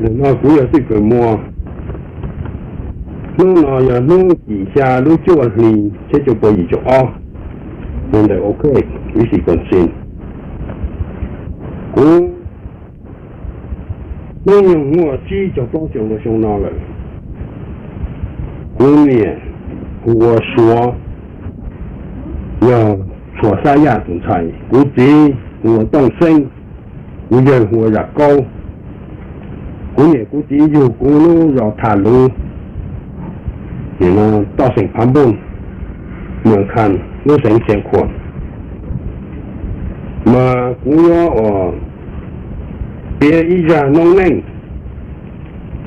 Nim no kuv yog Txij Kawm Muas. Hnub no yog hnub tim xya lub cuaj hli txhiab cuaj pua yim caum ob, ntawm OK, Wisconsin. Kuv hnub nyoog muaj tsib caug plaub xyoo rau xyoo no lawm. Kuv niam hu ua Suav, yog Suav Xab Yaj tus ntxhais. Kuv txiv hu ua Tooj Xeeb, kuv yawg hu ua Zam Kaub. Kuv niam kuv txiv yug kuv lub zos Tham Luv, toj xeem Phav Npuj, Muas Khas, lub xeev Xeev Khuam. Mas kuv yuav piav ib zaj noob neej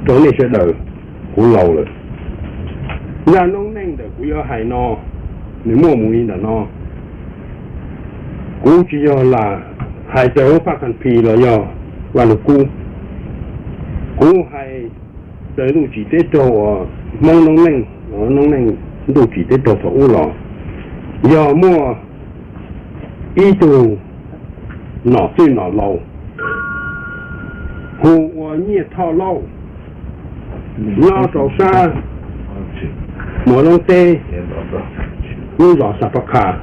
rau nej sawv daws. Kuv laus lawm, zaj noob neej ntawm kuv yuav hais no, nws muaj mus li ntawm no. Kuv tsis yog lam hais raws lub Phaj Kha Phis los yog Vaj Lug Kub. Kuv hais raws ntuj tsim teb raug uas Hmoob noob neej, noob neej ntuj tsim teb raug thaum ub los. Yog muaj ib tug nom txwj nom laus hu ua Nyiaj Thoj Lauj, nyob rau sab Muas Loob teb, lub zos Xas Pas Khas.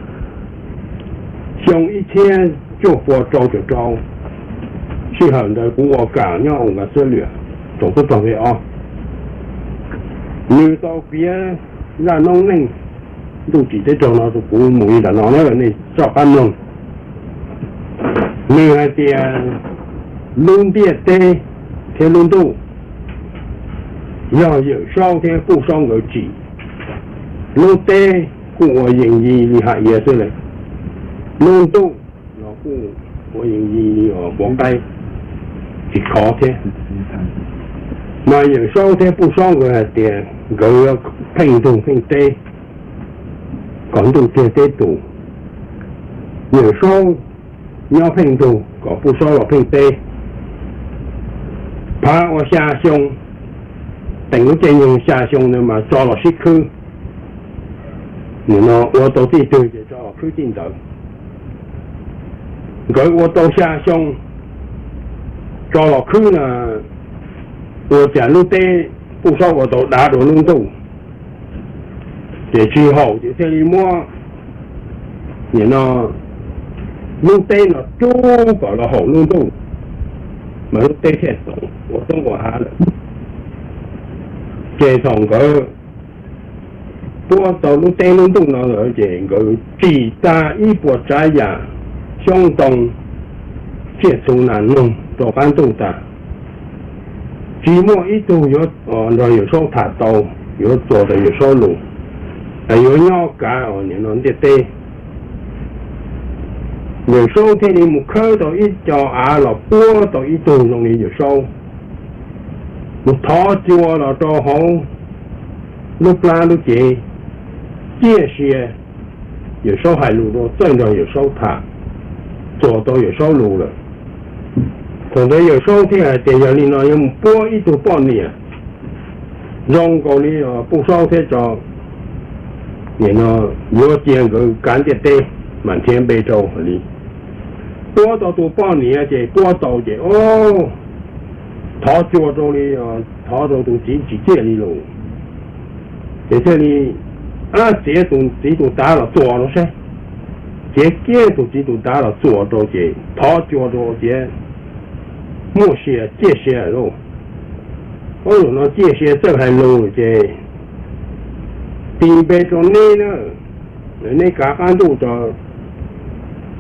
Xyoo ib txhiab cuaj pua rau caum rau, sij hawm ntawd kuv ua kam nyob Ua Nkas Xab Liam, tsoom tub rog V ob. Nws tau piav zaj noob neej ntuj tsim teb raug no rau kuv mus li ntawm no na, nej txoj qab mloog. Nws hais tias lub ntiaj teb thiab lub ntuj yog Yawm Saub thiab Puj Saub nkawd tsim. Lub teb kuj ua yees yi li hav iav xwb lawm, lub ntuj los kuj ua yees yi li uas quav qaib, tsis khov thiab. Mas Yawm Saub thiab Puj Saub nkawd hais tias nkawd yuav pheej ntug pheej teb kom ntuj tiag teb tus. Yawm Saub nyob pheej ntug kom Puj Saub los pheej teb. Phav ua xya xyoo, teem lub caij nyoog xya xyoo ntawd mas tso los sib khwb. Nim no ua tau txij twg ces tso los khwb txij ntawd. Nkawd ua tau xya xyoo tso los khwb na, ua cas lub teb Puj Saub ua tau dav dua lub ntuj, ces tsis haum ces thiaj li muab nim no lub teb no rub kom los haum lub ntuj, mas lub teb thiaj txoos ua toob ua hav lawm. Ces thaum nkawd puab tau lub teb lub ntuj no lawm ces nkawd tsim tag ib puas tsav yam xyoob ntoo, tsiaj txhu nas noog rau qab ntuj tas. Tsis muaj ib tug yuav nrog Yawm Saub tham tau, yuav txuas rau Yawm Saub lus, yuav nyob kav nim no ntiaj teb. Yawm Saub thiaj li mus khawb tau ib co av los puab tau ib tug zoo li Yawm Saub, mus thov cua los rau hauv lub plab lub cev, ciaj sia. Yawm Saub hais lus rau, txawj nrog Yawm Saub tham, txuas tau Yawm Saub lus lawm. Thaum ntawd Yawm Saub thiaj hais tias yog li no yuav mus puab ib tug poj niam zoo nkaus li Puj Saub thiab tso, nim no yuav cia nkawd kav ntiaj teb, mam nrhiav npe rau li. Puab tau tus poj niam ces puab tau ces, o, thov cua rau li, thov rau tus txiv tsis ciaj li lus. Ces thiaj li txiav tus txiv tus tav los txuas rau saib. Txiav kiag tus txiv tus tav los txuas rau ces thov cua rau ces muaj sia ciaj sia lauj. Ub, zaum no ciaj sia txawj hais lus ces tis npe rau neb na, neb kav qab ntuj,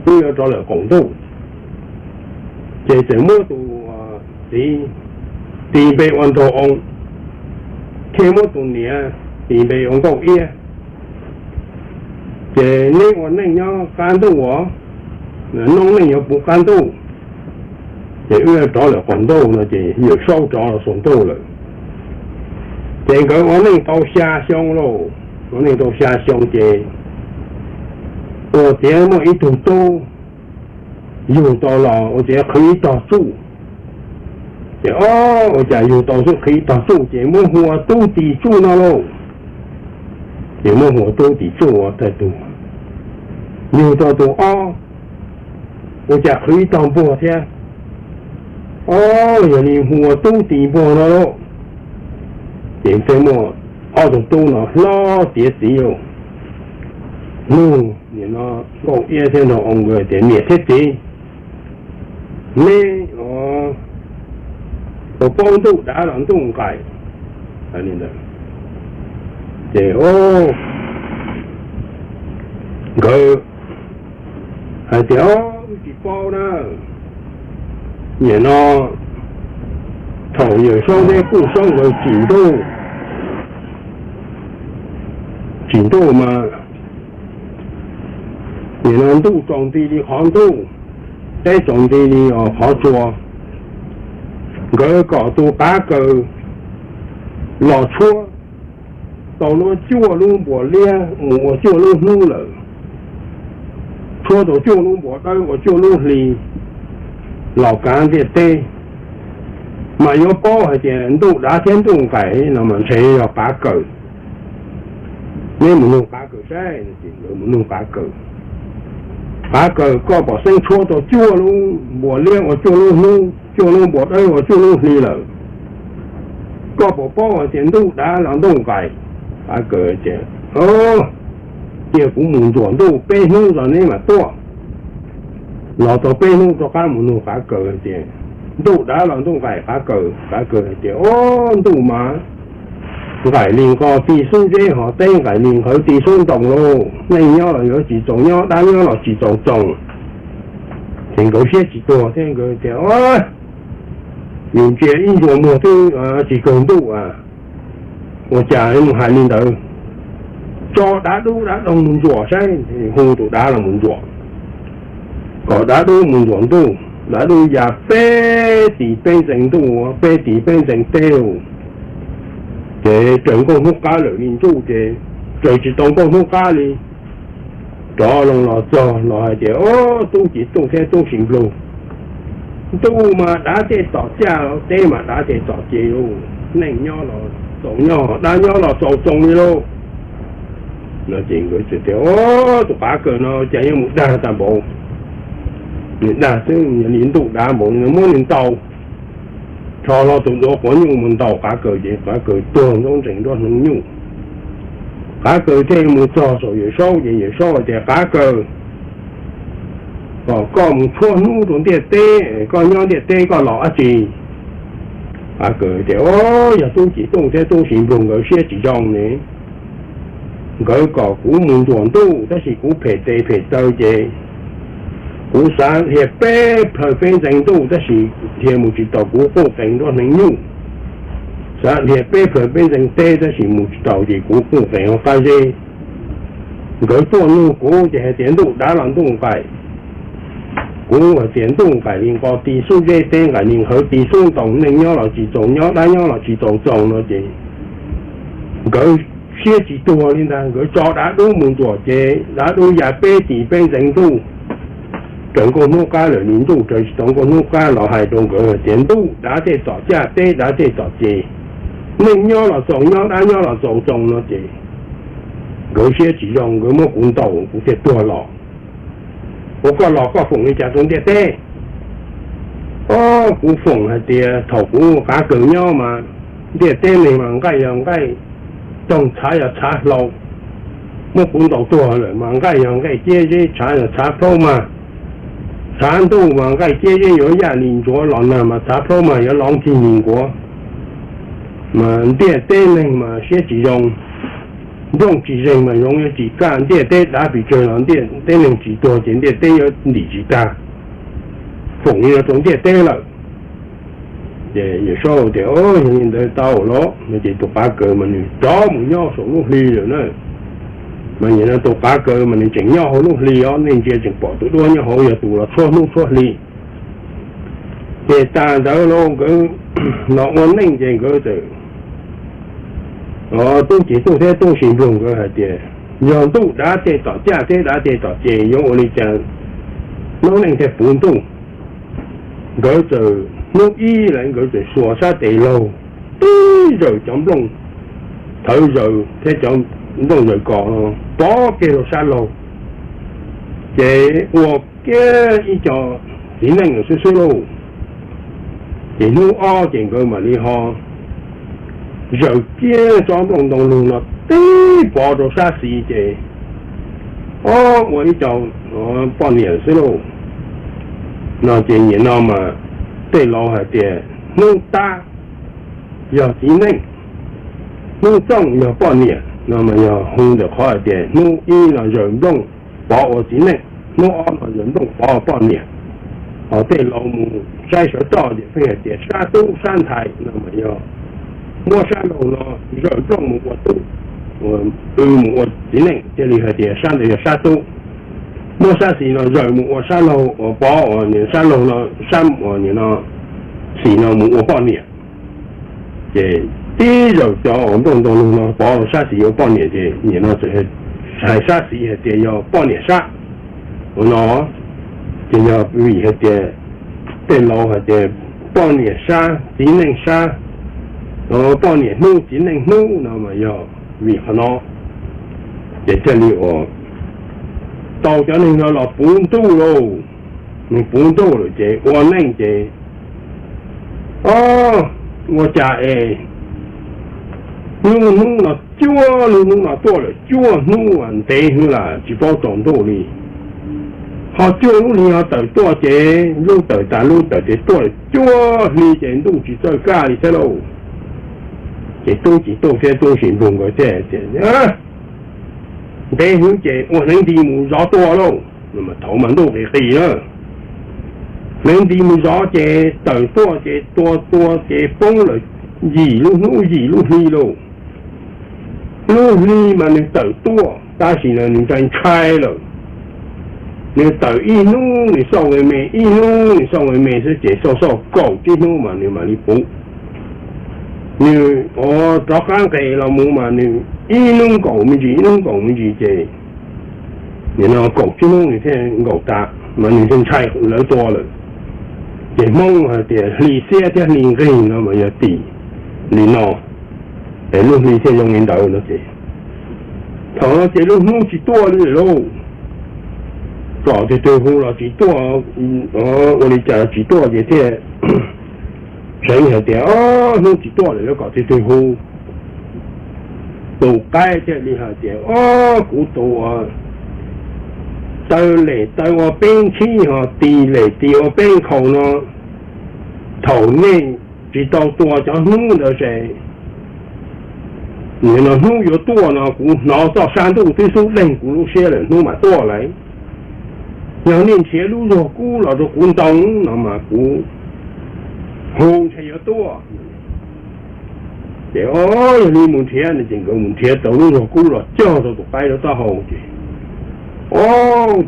wb yuav rov lawm qaum ntuj. Ces txawm muab tus txiv tis npe ua Nraug Oo, thiaj muab tus niam tis npe ua Nkauj Iab. Ces neb ua neej nyob qab ntuj uas noob neej yuav puv qab ntuj, ces wb rov lawm qaum ntuj no ces Yawm Saub rov los saum ntuj lawm. Ces nkawd ua neej tau xya xyoo lauj, ua neej tau xya xyoo ces ua tiav muaj ib tug tub yug tau los ua tiav qhwv ib tog tsuj. Ces o, ua cas yug tau xwb qhwv ib tog tsuj ces muab hu ua Tub Tis Tsuj no lauj. Ces muab hu ua Tub Tis Tsuj ua tag tug. Yug tau tus ob, ua cas qhwv ib tog npuag thiab, Ob, yog li hu ua tub ti npuag no lauj. Ces thiaj muaj ob tug tub no hlob tiav txiv lauj. Nug nim no Nkauj Iab thiab Nraug Oo nkawd tias, niam thiab txiv, neb puas paub ntuj dav los ntuj nqaim? Ces nkawd hais tias, wb tsis paub na. Nim no thaum Yawm Saub thiab Kuj Saub nkawd tsim ntuj, tsim ntuj mas nim no ntuj tsaus nti li qhov ntuj, teb tsaus nti li qhov tsua. Nkawd kom tus qav kaws los tshuab tau lub cuaj lub npuas liab mus ua cuaj lub hnub lawm, tshuab tau cuaj lub npuas dawb ua cuaj lub hli los kav ntiaj teb, mas yuav paub hais tias ntuj dav thiab ntuj nqaim no mas ntshe yog qav kaws. Neb mus nug qav kaws saib. Nkawd mus nug qav kaws. Qav kaws, koj pom xeeb tshuab tau cuaj lub npuas liab ua cuaj lub hnub, cuaj lub npuas dawb ua cuaj lub hli lawm, koj puas paub hais tias ntuj dav los ntuj nqaim? Qav kaws tias, cia kuv mus ntsuam ntuj peb hnub tso neb mam tuaj. Los tau peb hnub rov qab mus nug qav kaws tias, ntuj dav los ntuj nqaim qav kaws? Qav kaws hais tias, o, ntuj mas nqaim li nqos ti xub zeb, ho teb nqaim li nqhawv ti xub ntoo lauj. Neej nyob los yuav tsis txaus nyob, dab nyob los tsis txaus txoos. Ces nkawd siab tsis tuag thiab nkawd tias, yus ntsia ib ntsuas muag twb tsis kawg ntuj a, ua cas mus hais li ntawd? Tso dav dub dav doog mus ntsuam saib. Hu tus dav los mus ntsuam, kom dav dub mus ntsuam ntuj. Dav dub ya peb tis peb ntxees ntuj, peb tis peb ntxees teb lauj. Ces raws nkauj hnub qab lawm li ntuj ces raws tsis tau nkauj hnub qab li. Rov loo los txog los hais tias, o, tub ci tuj thiab tub si nplug, ntuj mas dav tej tom caj, teb mas dav tej tom ces lauj. Neej nyob los txaus nyob, dab nyob los txaus txoos li lauj. No ces nkawd tias, o, tus qav kaws no cas yuav mus dag tag npaum, nws dag xwb, yog li ntuj dav npaum no muab nws ntaus. Rho hlo tus duav quav nyuj mus ntaus qav kaws ces qav kaws tuag ntxob ntsees nruab hneev nyuj. Qav kaws thiaj mus txog saum Yawm Saub ces Yawm Saub hais tias, qav kaws, kom koj mus tshuab hnub rau ntiaj teb, koj nyob ntiaj teb koj los dab tsi? Qav kaws tias, o, yog tub ci tuj thiab tub si nplug nkawd siab tsis zoo ne. Nkawd kom kuv mus ntsuam ntuj tab sis kuv phem tes phem taw ces kuv xav dhia peb plhaw peb ntxees ntuj tab sis dhia mus tsis taus, kuv quj qees nruab hneev nyuj. Xav dhia peb plhaw peb ntxees teb tab sis mus tsis taus ces kuv quj qees hauv qab zeb. Nkawd tuaj nug kuv ces hais tias ntuj dav los ntuj nqaim. Kuv hais tias ntuj nqaim li nqos ti xub zeb, teb nqaim li nqhawv ti xub ntoo, neej nyob los tsis txaus nyob, dab nyob los tsis txaus txoos no ces nkawd siab tsis tuag li ntag. Nkawd tso dav dub mus ntsuam ces dav dub ya peb tis peb ntxees ntuj. Raws nkauj hnub qab lawm li ntuj, raws tsis tau nkauj hnub qab los hais rau nkawd tias ntuj dav tej tom caj, teb dav tej tom ces, neej nyob los txaus nyob, dab nyob los txaus txoos no ces nkawd siab tsis zoo, nkawd muab kuv ntaus kuv thiaj tuag los. Ua koj los koj foom li cas rau ntiaj teb? O, kuv foom hais tias thaum kuv qav kaws nyob mas ntiaj teb neeg mas nqaij yog nqaij toog, tshav yog tshav hlau. Muab kuv ntaus tuag lawm mas nqaij yog nqaij ciab zeb, tshav yog tshav plaub mag. Tshav ntuj mas nqaij ciab zeb yuav yaj li ntsuav los nag mas tshav plaub mag yuav los nkig nis nkuav. Mas ntiaj teb neeg mas siab tsis zoo, nplooj tsis zeeg mas zoov yuav tsis kaj, ntiaj teb dav pes tsawg los ntiaj teb neeg tsis tuag ces ntiaj teb yuav ntim tsis tag. Foom li no rau ntiaj teb lawm. Ces Yawm Saub tias, yog li ntawd tau los no ces tus qav kaws mas nws rov mus nyob saum lub hli lawm na. Mas nim no tus qav kaws mas nws tseem nyob hauv lub hli os, nej ntsia tseem pom tus duab nyob hauv yog tus los tshuab hnub tshuab hli. Ces tas ntawd los nkawd los ua neej ces nkawd txawm, tub ci tuj thiab tub si nplug nkawd hais tias yog ntuj dav tej tom caj, teb dav tej tom ces yuav ua li cas noob neej thiaj puv ntuj. Nkawd txawm hnub ib lawm nkawd txawm xuas sab tes laug tib zawm cov nplooj thawv zaws thiab cov nplooj zaws kos no pov kiag rau sab laug, ces ua kiag ib co txiv neej xwb xwb lauj. Ces hnub ob ces nkawd mam li ho zaws kiag tsob nplooj ntoo lug no tib pov rau sab xis ces, ob, ua ib co poj niam xwb lauj. No ces nim no mas tej laus hais tias hnub tab yog txiv neej, hnub txooj yog poj niam no mas yog hu ntawm qhov hais tias hnub ib no zaws nplooj pov ua txiv neej, hnub ob no zaws nplooj pov ua poj niam. Ho tej laus mus saib sawv roj ces pheej hais tias sab tub sab ntxhais no mas yog muab sab laug no zaws nplooj mus ua tub, mus ua txiv neej thiaj li hais tias sab ntawd yog sab tub. Muab sab xis no zaws mus ua sab laug, ua pov ua niam sab laug no, sab ua niam no, xis no mus ua poj niam. Ces tib zaws cov nplooj ntoo lug no pov sab xis ua poj niam ces nim no txawm hais sab xis hais tias yog poj niam sab. Ua no ces yog vim hais tias tej laus hais tias poj niam sab txiv neej sab, poj niam hnub txiv neej hnub no mas yog vim qhov no. Ces thiaj li ua tau cov neeg no los puv ntuj lauj. Nws puv ntuj lawm ces ua neej ces, o, ua cas es lub hnub no cuaj, lub hnub no tuaj lawm cuaj hnub ntev hwv lam tsis paub tsaus ntuj li. Ho cuaj lub hli ho tawm tuaj ces lub tawm tas lub tawm ces tuaj lawm cuaj hli ces ntuj tsis txawj kaj li thiab lauj. Ces tub tsis tuaj thiab tub sim npug nkawd thiab tias, ntev hwv ces ua hneev nti mus zov tua lauj. Thaum mas ntuj qis qis na, hneev nti mus zov ces tawm tuaj ces tua tua ces poob lawm yim lub hnub yim lub hli lauj. Lub hli mas nws tawm tuaj tab sis nws ntshai ntshai lawm. Nws tawm ib hnub nws xauj me me, ib hnub nws xauj me me xwb ces xauj xauj kaum tsib hnub mas nws mam li puv. Nws rov qab nqes los mus mas nws ib hnub nkaum me ntsis, ib hnub nkaum me ntsis ces nim no kaum tsib hnub nws thiaj nkaum tas mas nws thiaj ntshai lawv tua lawm. Ces Hmoob hais tias hli xiab thiab hli nqig no mas yog tim li no, es lub hli thiaj zoo li ntawd no ces, thaum no ces lub hnub tsis tuaj li lawm lauj. Kom tus twg hu los tsis tuaj, ua li cas tsis tuaj ces thiaj seev hais tias, o, hnub tsis tuaj lawm, kom tus twg hu. Tus qaib thiaj li hais tias, o, kuv tus taw lem taw ua peb ntsib ho tis lem tis ua peb nkhaus no, thaum nej tsis tau tua cov hnub ntawd ces nim no hnub yuav tuaj no kuv hnov txoj sab ntuj twb xub deeg kuv lub siab lawm hnub mam tuaj lawm. Yog nej nrhiav lub zuag kub los rau kuv ntoo no mas kuv hu ntshe yuav tuaj. Ces o, yog li mus nrhiav no ces nkawd mus nrhiav tau lub zuag kub los cog rau tus qaib lub taub hau ces, o,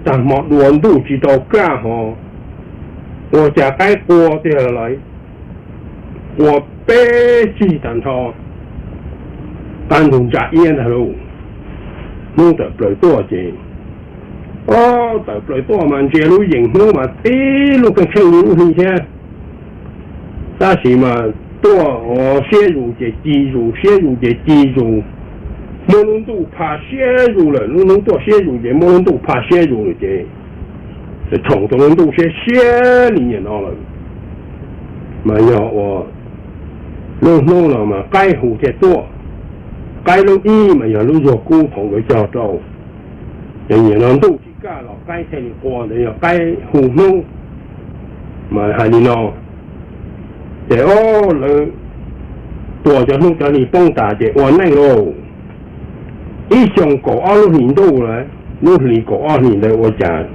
tag hmo dua ntuj tsis tau kaj ho ua cas qaib qua tiag lawm, qua peb tsig tag nrho, qab ntug ntsa iab ntag lauj. Hnub tawm plaws tuaj ces, o, tawm plaws tuaj mas ntsia lub yeem hnub mas tib lub keej tsheej li lub hli thiab. Tab sis mas tuaj siab zus ces ci zus, siab zus ces ci zus, muab lub ntuj pha siab zus lawm. Lub hnub tuaj siab zus ces muab lub ntuj pha siab zus lawm ces txhoom tau lub ntuj siab siab li nim no lawm. Mas yog ua lub hnub no mas qaib hu thiaj tuaj. Qaib lub ib mas yog lub zuag kub thaum nkawd cog rau, ces nim no ntuj tsis kaj los qaib thiaj li qua ntawd yog qaib hu hnub. Mas hais li no, ces o, lawv tua cov hnub cov hli poob tas ces ua neej lauj. Ib xyoos kaum ob lub hlis ntuj lawm, lub hlis kaum ob hlis ntawd ua cas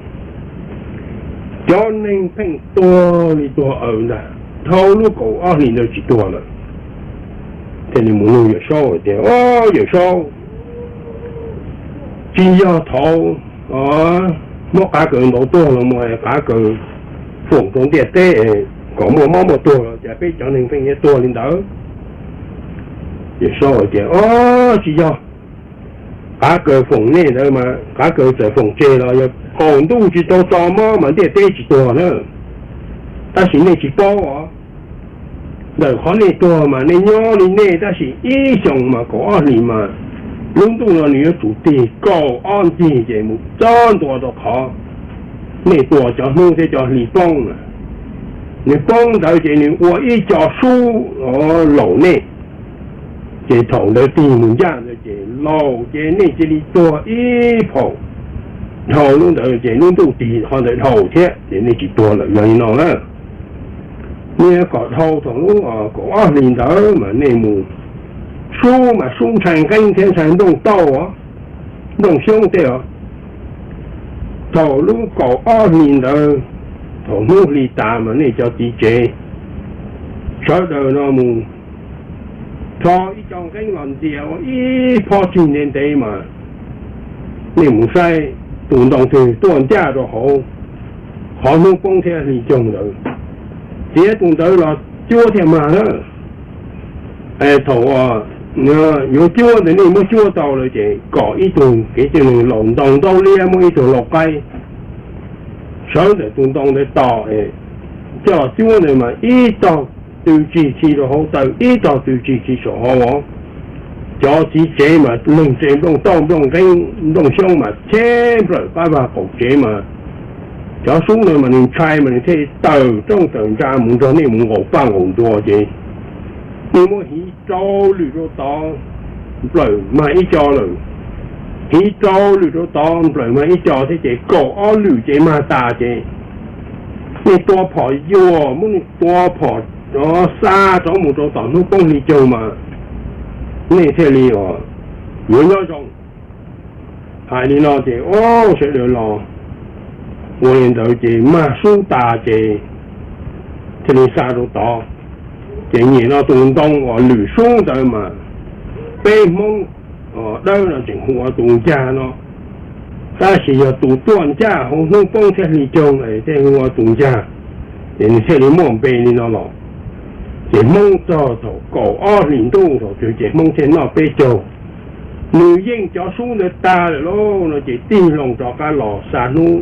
cov neeg pheej tuag li tuag aws ntag, dhau lub kaum ob hlis ntawd tsis tuag lawm. Thiaj li mus nug Yawm Saub tias, o, Yawm Saub, tsis yog thaud muab qav kaws ntaus tuag los mus qav kaws foom rau ntiaj teb kom muaj mob muaj tuag los cas peb cov neeg pheej yuav tuag li ntawd? Yawm Saub tias, o, tsis yog, qav kaws foom nej ntawd mas qav kaws txawm foom tseg los yog qaum ntuj tsis tau txo mob mas ntiaj teb tsis tuag na. Tab sis nej tsis paub os, ntawm qhov nej tuag mas nej nyob li nej, tab sis ib xyoos mas kaum ob hlis mas lub ntuj no nws yuav tsum tig kaum ob ncig ces mus txog ntua rau qhov nej tua cov hnub thiab cov hli poob na. Nws poob ntawd ces nws ua ib co sub laus nej, ces thaum ntawd tig mus ncaj ntawd ces laus ces nej cia li tuag ib phaum. Dhau lub ntawd ces lub ntuj tig qhov ntawd dhau thiab ces nej tsis tuag lawm yog li no na. Nej kom dhau thaum lub kaum ob hlis ntawd mas nej mus sub mas sub ntshai nqeeb thiab ntshai nplooj tauj, nplooj xyoob tej os. Thaum lub kaum ob hlis ntawd, thaum hnub hli tas mas nej cov txiv tsev sawv daws no mus rho ib co nqeeb los ntxias ua ib phob tsig ntev ntev mas nej mus saib tus ntoo twg tuaj ncaj rau hauv qhov hnub poob thiab hli cog ntawd, txiav tus ntawd los cuab thiaj mag na. Thaum yuav cuab ntawd nej muab cuab tau lawm ces kom ib tug kev cai neeg laus ntaus ntaub liab muab ib tug lau qaib sawv ntawm tus ntoo ntawd tos, coj cuab ntawd mas ib tog tw tsig khi rau hauv taw, ib tog tw tsig khi saum hauv. Cov txiv tsev mas leeg tsev nplooj tauj nplooj nqeeb nplooj xyoob mas cheb nplawm qab vag qaum tsev mas cov sub ntawd mas nws ntshai mas nws thiaj tawm rooj tawm ntsa mus nrog nej mus nqaum paj nqaum nruas ces nej muab hiv rau lwm rau tod nplawm mag ib co lawm, hiv rau lwm rau tod nplawm mag ib co thiab ces kaum ob lwm ces mag tas ces nej tua phom yuam, muab nej tua phom xa rov mus rau tom hnub poob hli caug mas nej thiaj li yuav nyob zoo. Hais li no ces sawv daws los ua li ntawd ces mag sub tas ces thiaj li xa rau tod. Ces nim no tus ntoo uas lwm sub ntawd mas peb Hmoob dawb no tseem hu ua tus ncag no, tab sis yog tus tuaj ncaj hauv hnub poob thiab hli caug es thiaj hu ua tus ncag. Ces nws thiaj li muaj npe li no los. Ces Hmoob txog thaum kaum ob hlis ntuj thaum twg ces Hmoob thiaj noj peb caug. Nws yeej cov sub ntawd tag lawm lauj no ces tig loo rov qab los xa hnub,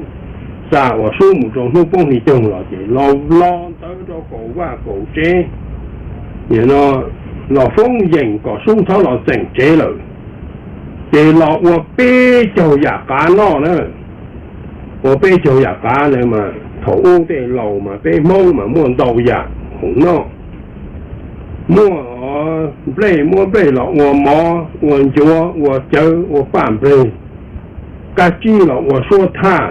xa uas sub mus rau hnub poob hli caug los ces los los ntawd rau kaum vaj kaum tsev, nim no los foob yeem kom sub txhob los txeem tsev lawm. Ces los ua peb caug yam qav noj na. Ua peb caug yam qav ntawd mas thaum ub tej laus mas peb Hmoob mas muaj ntau yam khoom noj. Muaj nplej, muab nplej los ua mov, ua ncuav, ua cawv, ua paj nplej. Kab tsib los ua suab thaj.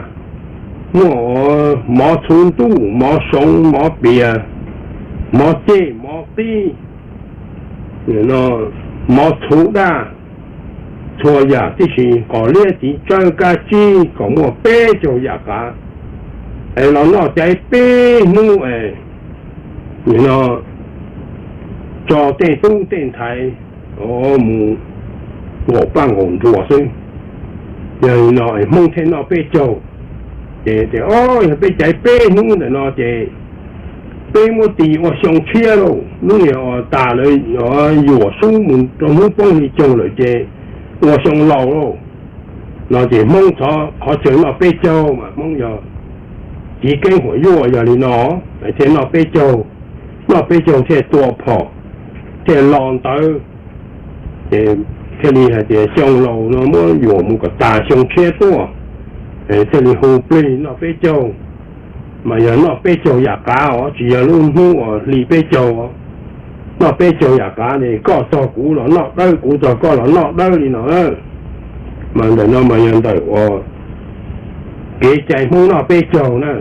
Muaj mov txhuv ntuj, mov soov, mov pias, mov ceg, mov qib, mov txhuv daj, txhua yam tib si, qos liab txiv tsawb kab tsib kom muaj peb caug yam qav es los noj caiv peb hnub es nim no tso tej tub tej ntxhais mus nqaum paj nqaum nruas xwb. Yog li no Hmoob thiaj noj peb caug. Ces tias, o, yog peb caiv peb hnub ntawm no ces peb muab tis ua xyoo tshiab lauj, hnub niag uas tas lawv yuam sub mus rau hnub poob hli caug lawm ces ua xyoo laus lauj. No ces Hmoob txhob qhov chaw noj peb caug mas Hmoob yog txiv keeb huam yuaj yog li no, thiaj noj peb caug, noj peb caug thiaj tua phom, thiaj los ntawd. Ces thiaj li hais tias xyoo laus no muab yuam mus kom tas xyoo tshiab tuaj, thiaj li hu plig noj peb caug. Mas yog noj peb caug yam qav os, tsis yog lub hnub uas hli peb caug. Noj peb caug yam qav es koj txog kuv los noj dawb, kuv txog koj los noj dawb li no. Mas ntawm no mas yog ntawm uas kev cai Hmoob noj peb caug na.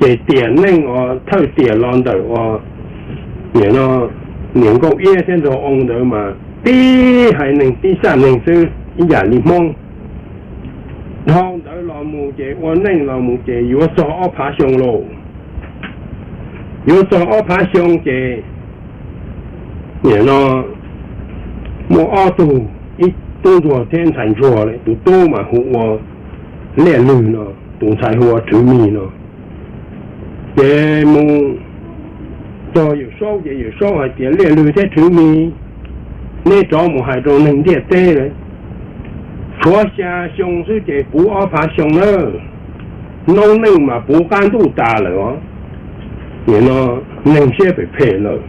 Ces tiam neej uas thawj tiam los ntawm uas nim no niam nkauj iab thiab nraug oo ntawd mas tib haiv neeg tib xaj neeg xwb ib yam li Hmoob. Dhau ntawd los mus ces ua neej los mus ces yuav txog ob phav xyoo lauj. Yuav txog ob phav xyoo ces nim no muaj ob tug, ib tub ntsuag thiab ntxhais ntsuag, tus tub mas hu ua Liaj Lwg no, tus ntxhais hu ua Rhwv Mis no. Ces mus txog Yawm Saub ces Yawm Saub hais tias, Liaj Lwg thiab Rhwv Mis, neb rov mus hais rau neeg ntiaj teb, tshuav xya xyoo xwb ces puv ob phav xyoo na. Noob neej mas puv qab ntuj tas lawm os. Nim no neeg siab phem phem lawm.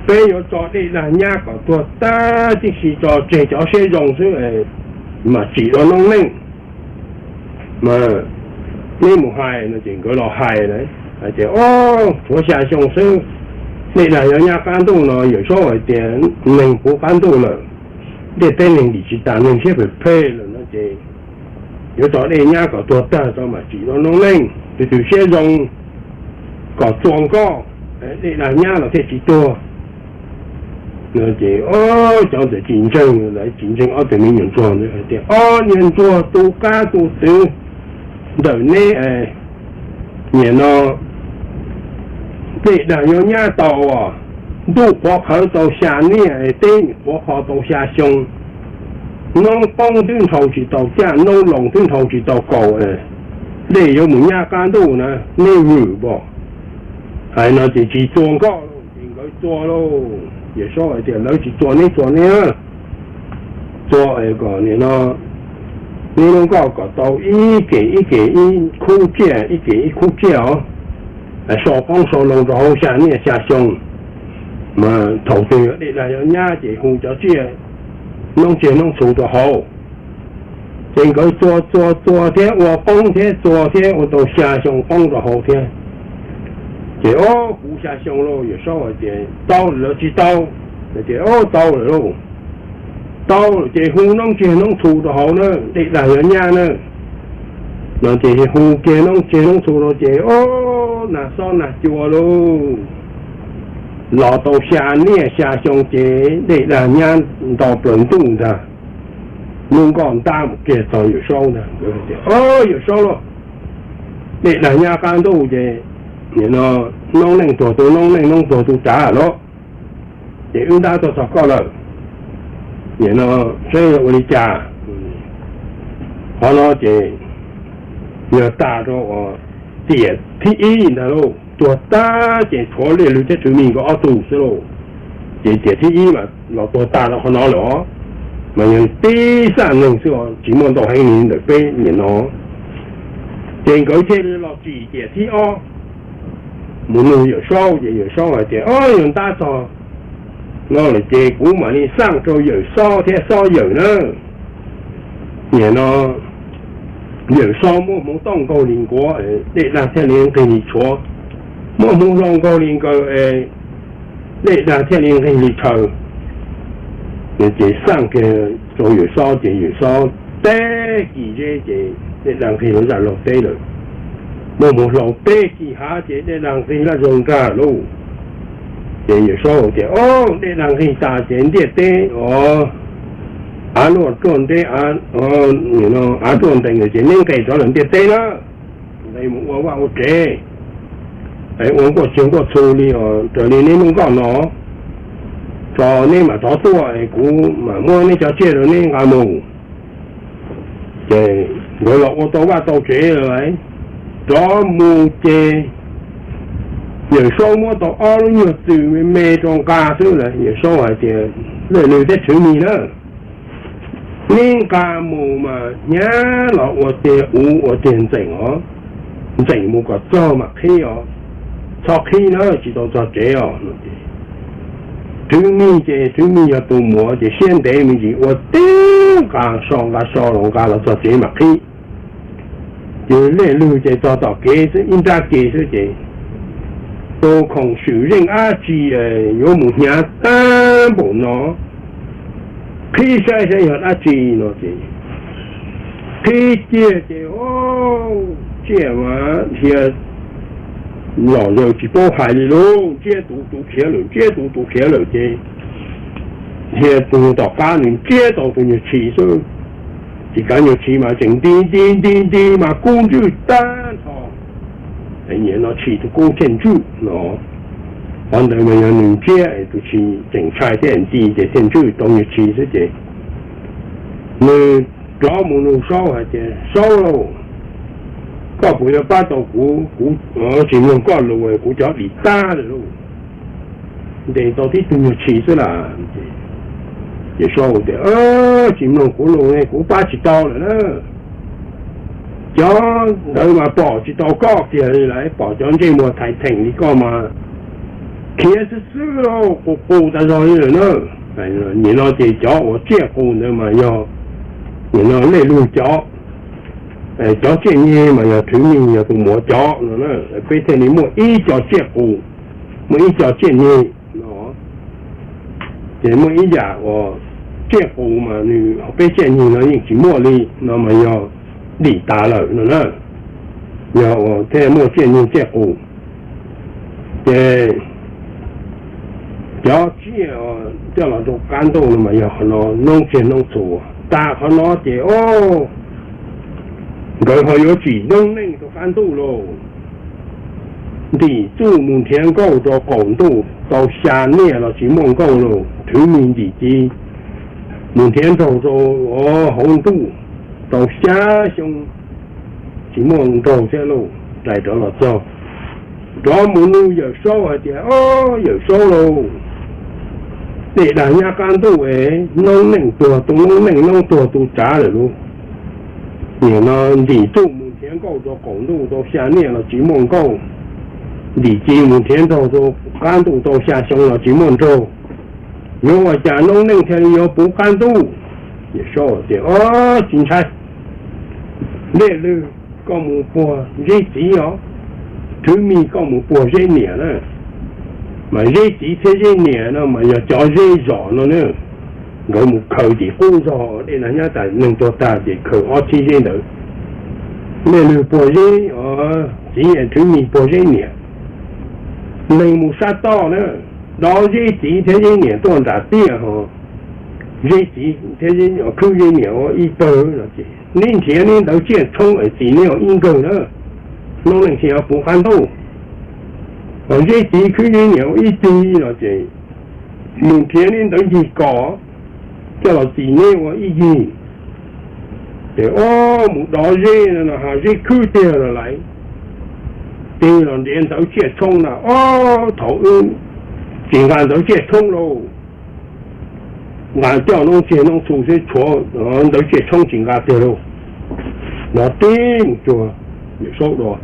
Peb yuav tso dej dag nyab kom tuag tag tib si tso tseg cov siab zoo xwb, mas tsim dua noob neej. Mas neb mus hais no ces nkawd los hais lawm. Hais tias, Ob, tshuav xya xyoo xwb, dej dag yuav nyab qab ntuj no. Yawm Saub hais tias, Neeg puv qab ntuj lawm, ntiaj teb neeg dim tsis tas, neeg siab phem phem lawm no ces yuav tso dej nyab kom tuag tag tso mam tsim dua noob neej. Tus twg siab zoo kom txua nkoj, dej dag nyab los thiaj tsis tuag. Ces ob cov ntawd tsis ntseeg, lawv tsis ntseeg ob tug me nyuam ntsuag ntawd hais tias, Ob niag ntsuag tu qab tu twv ntawm neb, nim no dej dag yuav nyab tau, ntuj qhuav qhawv tau xya niaj, teb qhuav qho tau xya xyoo, noob poob twb nrhau tsis tau caj, noob loos twb nrhau tsis tau kaus, dej yuav mus nyab qab ntuj na, neb vwm npaum. Hais no ces tsis txua nkoj lauj, ces nkawd txua lauj. Yawm Saub hais tias, Lawv tsis txua, neb txua neb, txua kom nim no neb lub nkoj kom tau ib kem ib kem ib khub tsiaj, ib kem ib khub tsiaj os, sau qoob sau loo rau hauv xya niaj xya xyoo, mas thaum twg dej dag yuav nyab ces hu cov tsiaj noob tsiaj noob txhu rau hauv. Ces nkawd txua txua txua thiab ua qoob thiab txua thiab ua tau xya xyoo qoob rau hauv thiab. Ces ob puv xya xyoo lauj, Yawm Saub hais tias, Tau lawm los tsis tau? Hais tias, Ob, tau lawm lauj. Tau lawm ces hu noob tsiaj noob txhu rau hauv na, dej dag yuav nyab na. No ces hu kiag noob tsiaj noob txhu rau ces ob, nag xob nag cua lauj, los tau xya niaj xya xyoo ces dej dag nyab nto plaws ntuj ntag. Lub nkoj ntab mus kiag txog Yawm Saub ntag. Ob, Yawm Saub lauj, dej dag nyab qab ntuj ces nim no noob neej tuag tu noob neej, noob tuag tu tsav lawm, ces wb ntab tuaj txog koj lawm, nim no saib yuav ua li cas? Qhov no ces yog tas rau tiam thib ib ntag lauj, tuag tag ces tshuav Lej Lwg thiab Tswv Mij nkawd ob tug xwb lauj. Ces tiam thib ib mas los tuag tag rau qhov no lawm os, mas yog tib xaj neeg xwb, tsis muaj ntau heev li ntawm peb nim no. Ces nkawd thiaj li los tsim tiam thib ob mus nug Yawm Saub, ces Yawm Saub hais tias, Ob, yog ntab txog no lawm ces kuv mam li xaj rau Yawm Saub thiab Xob Yawm na. Nim no Yawm Saub muab hmoov tauj nkaug li nkuav, dej dag thiaj li nqig li tshuav, muab hmoov hlau nkaug li nkaws, dej dag thiaj li nqig li tshaw. Ces xaj kiag rau Yawm Saub ces Yawm Saub teb kis zeb ces dej dag nqig lub zaj laug teb lawm. Muab hmoov hlau teb kis hav ces dej dag nqig laj zaug nrag lauj. Ces Yawm Saub tias, Ob, dej dag nqig tas ces ntiaj teb os, av luaj ruaj ntev, av ruaj ntees lawm ces neb nqes rov lawm ntiaj teb na, nqes mus ua vaj ua tsev, ua nkuaj tsuag nkuaj txhu li os, raws li neb lub nkoj no, tso neb mam rov tuaj, kuv mam muab neb cov tsiaj rau neb nqa mus. Ces nkawd los ua tau vaj tau tsev lawm, rov mus ces Yawm Saub muab tau ob lub nyuag txwm me me rau nqa xwb lawm. Yawm Saub hais tias, Lej Lwg thiab Tswv Mij na, neb nqa mus mas hnyav los ua tiag uv ua tiag ntxeem os, ntxeem mus kom txog mam qhib os, txhob qhib na tsis tau txog tsev os. Tswv Mij ces Tswv Mij yog tus muam ces siab ntev me ntsis ua tib nqa so nqa so los nqa los txog tsev mam qhib. Ces Lej Lwg ces txog tom kev xwb ib nrab kev xwb ces tus khoom swm zeej dab tsi yuav mus hnyav tag npaum no, qhib saib saib yog dab tsi no ces qhib kiag ces tsiaj mas dhia los zaws tsis paub hais li lauj, ntsiab tus tus khiav lawm, ntsiab tus tus khiav lawm ces dhia tus tom qab nws ntsiab tau tus nyuag tshis xwb. Ces kav nyuag tshis mas tseem nti nti nti nti mas kub ntswj tag nrho. Nim no tshis tus kub thiaj ntswj no. Qhov ntawd mas yog nws ntsiab tus tshis tseem ntshai thiab nti ces thiaj ntswj tau nyuag tshis xwb ces nws rov mus nug Saub hais tias, Saub lauj, koj puas yuav pab tau kuv? Kuv tsis mloog koj lus, kuv cov dim tag lawm lauj, ntes tau tib tug nyuag tshis xwb las. Ces Saub tias, Tsis mloog kuv lus ne kuv pab tsis tau lawm na. Cov ntawd mas pom tsis tau koj kiag li lawm, pom cov ntsej muag thaiv theem li koj mas khiav xwb xwb lauj, qus qus tas zog li lawm na. Nim no ces cov uas tsiaj qus ntawd mas yog nim no Lej Lwg cov. Cov tsiaj nyeg mas yog Thwv Mim yog tus muav cov no na, peb thiaj li muaj ib co tsiaj qus, muaj ib co tsiaj nyeg no. Ces muaj ib yam uas tsiaj qus mas nws, peb tsiaj nyeg no yeej tsis muaj li no mas yog dim tas lawm no na, yog thiaj muaj tsiaj nyeg tsiaj qus. Ces cov tsiaj coj los rau qab ntuj no mas yog qhov no, noob txiag noob txhu. Tas qhov no ces o, nkawd ho yuav tsim noob neej rau qab ntuj lauj. Ntim txuj mus nrhiav nkauj rau qaum ntuj tau xya niaj los tsis muaj nkauj lauj. Thwv Mim ntim ci mus nrhiav nraug rau hauv ntuj tau xya xyoo tsis muaj nraug thiab lauj. Rais rov los txog, rov mus nug Yawm Saub hais tias, O, Yawm Saub lauj, dej dag nyab qab ntuj es noob neej tuag tu noob neej, noob tuag tu tsav lawm lauj. Nim no ntim txuj mus nrhiav nkauj rau qaum ntuj tau xya niaj los tsis muaj nkauj, ntim ci mus nrhiav nraug rau qab ntuj tau xya xyoo los tsis muaj nraug, yuav ua cas noob neej thiaj li yuav puv qab ntuj? Yawm Saub tias, O, tsis ntshai, Dej Lwg koj mus puag Zeb txiv os, Thwv Mim koj mus puag Zeb niam na. Mas Zeb txiv thiab Zeb niam no mas yog cov Zeb zos no na. Nkawd mus khaws tim qub zog, dej nag nyab tas neeg tuag tag ces khaws ob txhib Zeb ntawd. Dej Lwg puag Zeb txiv, Thwv Mim puag Zeb niam. Neeg mus sab toj na, dov Zeb txiv thiab Zeb niam tuaj nram tiaj ho Zeb txiv thiab khwb Zeb niam ua ib pawg no ces, Neb nrhiav neb ntawv tsiaj tshoob es txim neb ua ib nkawg na, noob neej thiaj yuav puv qab ntuj. Ho Zeb txiv khwb Zeb niam ua ib txhib no ces, Mus nrhiav neb ntawv ncig kos coj los txim neb ua ib yig. Ces o, mus dov Zeb no ha, Zeb khwb tiag los lawm, tig los nrhiav ntawv tsiaj tshoob na, O, thaum wb tsis nqa ntawv tsiaj tshoob lauj, nqa coj noob txiag noob txhu xwb, tshuav ntawv tsiaj tshoob tsis nqa tiag lauj. No tib mus cuag Yawm Saub dua,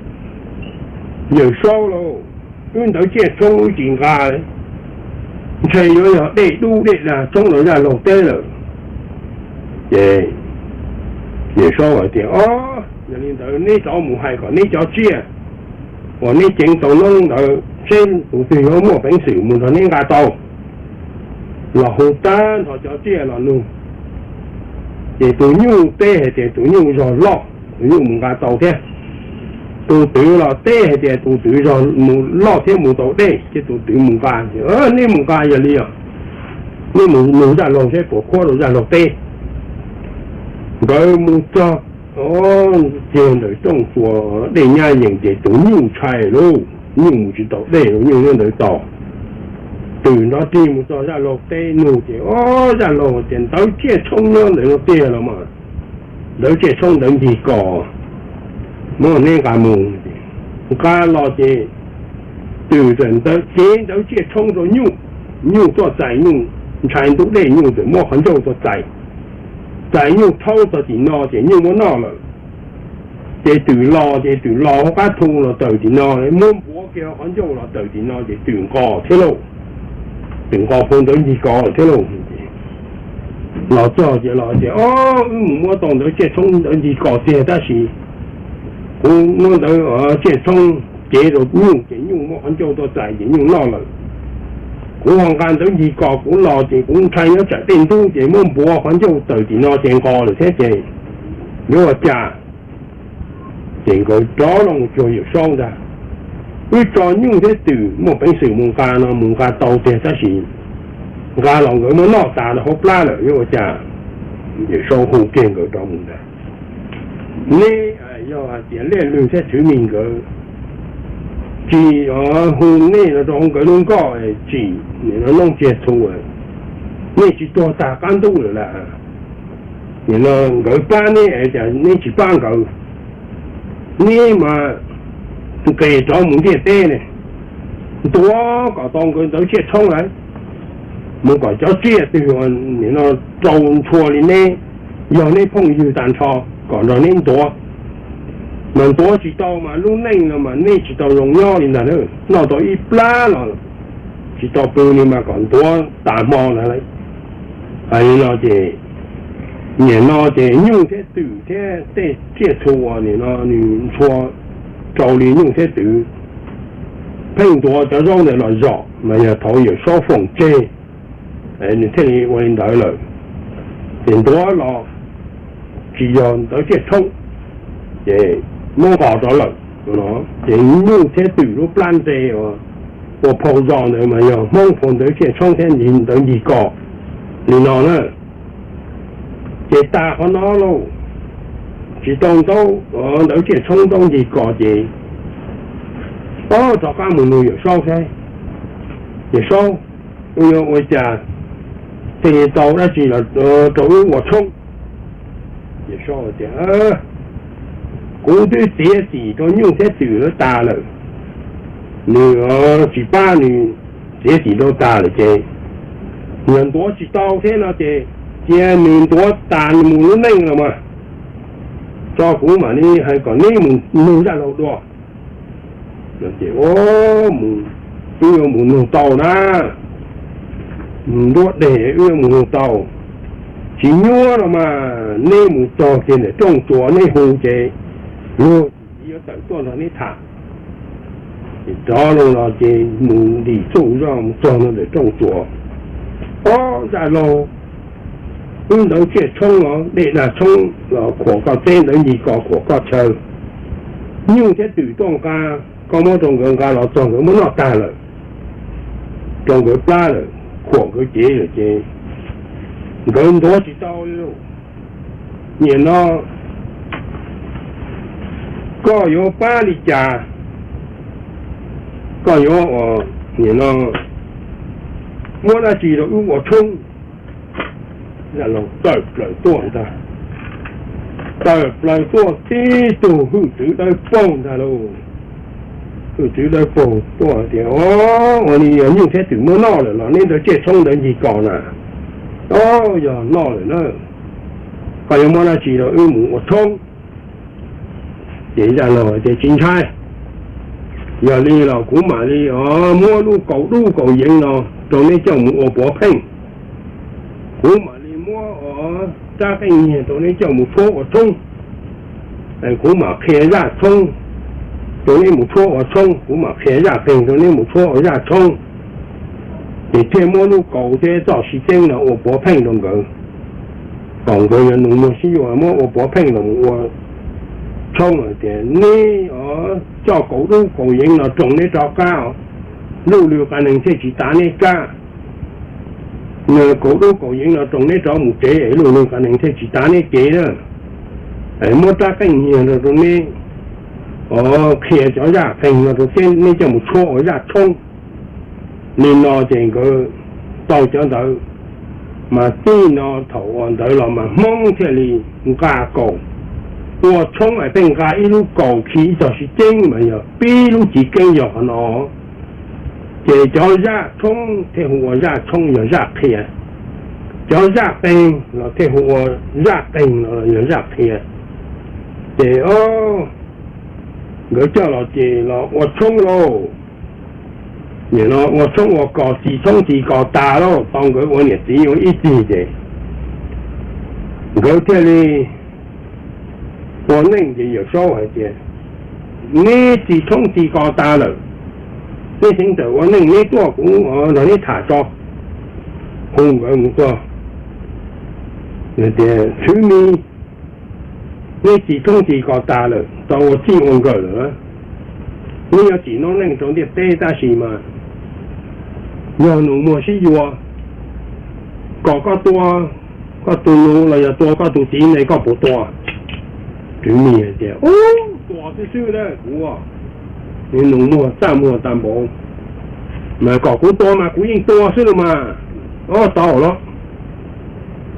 Yawm Saub lauj, wb ntawv tsiaj tshoob wb tsis nqa, ntshe yuav yog dej dub dej dag tshoob rau zaj laug teb lawm. Ces Yawm Saub hais tias, O, yog li ntawd neb rov mus hais kom neb cov tsiaj uas neb ceev tau noob ntawd seb tus twg yuav muaj peev xwm mus nrog neb nqa tau. Los hu tag nrho cov tsiaj los nug, ces tus nyuj teb hais tias tus nyuj zog loj, tus nyuj mus nqa tau thiab. Tus twm los teb hais tias tus twm zog mus loj thiab mus tau dej ces tus twm mus nqa. Neb mus nqa yog li os, neb mus nug zaj laug seb puas khuab rau zaj laug teb. Nkawd mus txog kiag ntawm rooj tsuas dej nyab yees ces tus nyuj ntshai lauj, nyuj mus tsis tau dej lauj, nyuj nyob ntawd tos. Twm nrov rig mus txog zaj laug teb nug ces, O, zaj laug tias ntawv tsiaj tshoob nyob ntawm no tiag los mas, ntawv tsiaj tshoob ntawv ncig kos, muab neb nqa mus. Nqa los ces twm txawm cev ntawv tsiaj tshoob rau nyuj, nyuj tuaj txais, nyuj ntshai ntub dej nyuj txawm muab qhov ncauj tuaj txais, txais nyuj rhaub txog tim no ces nyuj muab noj lawm. Ces twm los ces twm los hauv qab thu los tawm tim no, muab npuav kiag qhov ncauj los tawm tim no ces twm nqos thiab lauj, twm nqos puag ntawv ncig kos lawm thiab lauj. Los txog ces los tias, O, wb mus muab tau ntawv tsiaj tshoob ntawv ncig kos tiag tab sis kuv muab ntawv tsiaj tshoob cev rau nyuj ces nyuj muab qhov ncauj tuaj txais ces nyuj noj lawm. Kuv ho nqa ntawv ncig kos kuv los ces kuv ntshai nyob tsam dej ntub ces muab npuav qhov ncauj tawm tim no ces nqos lawm thiab ces yuav ua cas? Ces nkawd rov los mus cuag Yawm Saub ntag, Wb tso nyuj thiab twm muaj peev xwm mus nqa no mus nqa tau tiag tab sis nqa los nkawd muab noj tas rau hauv plab lawm yuav ua cas? Yawm Saub hu kiag nkawd rov mus ntag, Neb yog hais tias Dej Lwg thiab Thwv Mim nkawd tsis hu nej los rau hauv nkawd lub nkoj tsim noob tsiag txhu, nej tsis tuag tag qab ntuj lawm las? Nim no nkawd pab neb es cas neb tsis pab nkawd? Neb mas nqis rov mus ntiaj teb ne, ntuav kom tau nkawd ntawv tsiaj tshoob lawm, mus kom cov tsiaj twg nim no rau ntshua li neb, yog neb phooj ywg tag nrho kom nrog neb ntuav. Mas ntuav tsis tau mas lub neej no mas nej tsis tau zoo nyob li ntag, noj tau ib plab los tsis tau pw li mas kom ntuav tas hmo ntag lauj. Hais li no ces Nim no ces nyuj thiab twm thiab tej tsiaj txhu uas nim no nws ntshua rau li nyuj thiab twm pheej ntuav cov zaub ntawd los zom mas yog thaum Yawm Saub foom tseg, nws thiaj li ua li ntawd lawm. Ces ntuav los tsis yog ntawv tsiaj tshoob, ces muab nqos rov lawm. Ces nyuj thiab twm lub plab ntse ua phau zos ntawd mas yog Hmoob phau ntawv tsiaj tshoob thiab ntawv ncig kos li no na. Ces tas qhov no lauj, tsis tau ntaub ntawv tsiaj tshoob ntaub ncig kos ces, o, rov qab mus nug Yawm Saub saib, Yawm Saub, yuav ua cas thiaj li tau dab tsi los rau wb ua tshoob? Yawm Saub tias, kuv twb txiav txim rau nyuj thiab twm lawv tas lawm, nws tsis pab nws, txiav txim rau tas lawm ces nws ntuav tsis tau thiab no ces cia nws ntuav tas mus lub neej los mas, tso kuv mam li hais kom neb mus nug Zaj Laug dua. Ces, wb yuav mus nug tau na, nruab deg wb yuav mus nug tau. Tsis nyuaj no mas neb mus txog kiag ntawm rooj tsuas neb hu ces luag tsis yuav tawm tuaj nrog neb tham. Ces rov los no ces mus ntim txuj zoj mus txog ntawm rooj tsuas, o, Zaj Laug, wb ntawv tsiaj tshoob los dej dag tshoob los khuam koj teb, ntawv ncig kos khuam koj chaw, nyuj thiab twm tuaj nqa, koj muab rau nkawd nqa los txog nkawd muab noj tag lawm, rau nkawd plab lawm, khuam nkawd cev lawm ces nkawd ntuav tsis tau li lauj. Nim no koj yuav pab li cas? Koj yuav nim no muab dab tsi rau wb ua tshoob? Zaj Laug tawm plaws tuaj ntag, tawm plaws tuaj tib tug hwj txwv dawb paug ntag lauj. Hwj txwv dawb paug tuaj tias, o, ua li yog nyuj thiab twm muab noj lawm los neb ntawv tsiaj tshoob ntawv ncig kos na? O, yog noj lawm na. Koj yuav muab dab tsi rau wb mus ua tshoob? Ces Zaj Laug tias, tsis ntshai, yog li los kuv mam li muab lub kaus dub kaus yeev no rau neb coj mus ua puav pheej. Kuv mam li muab rab qeej nyiag rau neb coj mus tshuab ua tshoob. Kuv mam qhia zaj tshoob rau neb mus tshuab ua tshoob, kuv mam qhia zaj qeeg rau neb mus tshuab ua zaj tshoob. Ces thiaj muab lub kaus thiab txoj siv ceeb no ua puav pheej rau nkawd, kom nkawd yuav nus muag sib yuav, muab ua puav pheej los ua tshoob hais tias, neb coj kaus dub kaus yeev no roos neb rov qab, luj lwg qa neeg thiaj tsis tav neb kab. Kaus dub kaus yeev no roos neb rov mus tsev, luj lwg qa neeg thiaj tsis tav neb kev na. Muab rab qeej nyiag no rau neb, qhia cov zaj qeeg no rau neb coj mus tshuab ua zaj tshoob. Li no ces nkawd tau cov ntawd, mas txij no thaum uas ntawd los mas Hmoob thiaj li nqa kaus ua tshoob, pheej nqa ib lub kaus khi ib txoj siv ceeb mas yog pib lub civ keeb yog qhov no. Ces cov zaj tshoob thiaj hu ua zaj tshoob yog zaj qhia, cov zaj qeeg los thiaj hu ua zaj qeeg no yog zaj qhia. Ces nkawd coj los ces los ua tshoob lauj. Nim no ua tshoob ua kos txi tshoob txi kos tas lauj, tau nkawd ua niam txiv ua ib txig ces nkawd thiaj li ua neej ces Yawm Saub hais tias, neb txi tshoob txi kos tas lawm, neb teev tawm ua neej neb tuaj kuv nrog neb tham tso. Hu nkawd mus txog tias, Tshwv Mis, neb txi tshoob txi kos tas lawm, tau ua txij ua nkawm lawm, neb yuav tsim noob neej rau ntiaj teb tab sis mas yog nus muag sib yuav, kom koj tua koj tus nus los yog tua koj tus txiv ne koj puas tua? Tswv Mis hais tias, ub, tua xwb xwb na kuv, nws nus muag txaj muag tag npaum, mas kom kuv tua mas kuv yeej tua xwb los mas. Ob, tau los.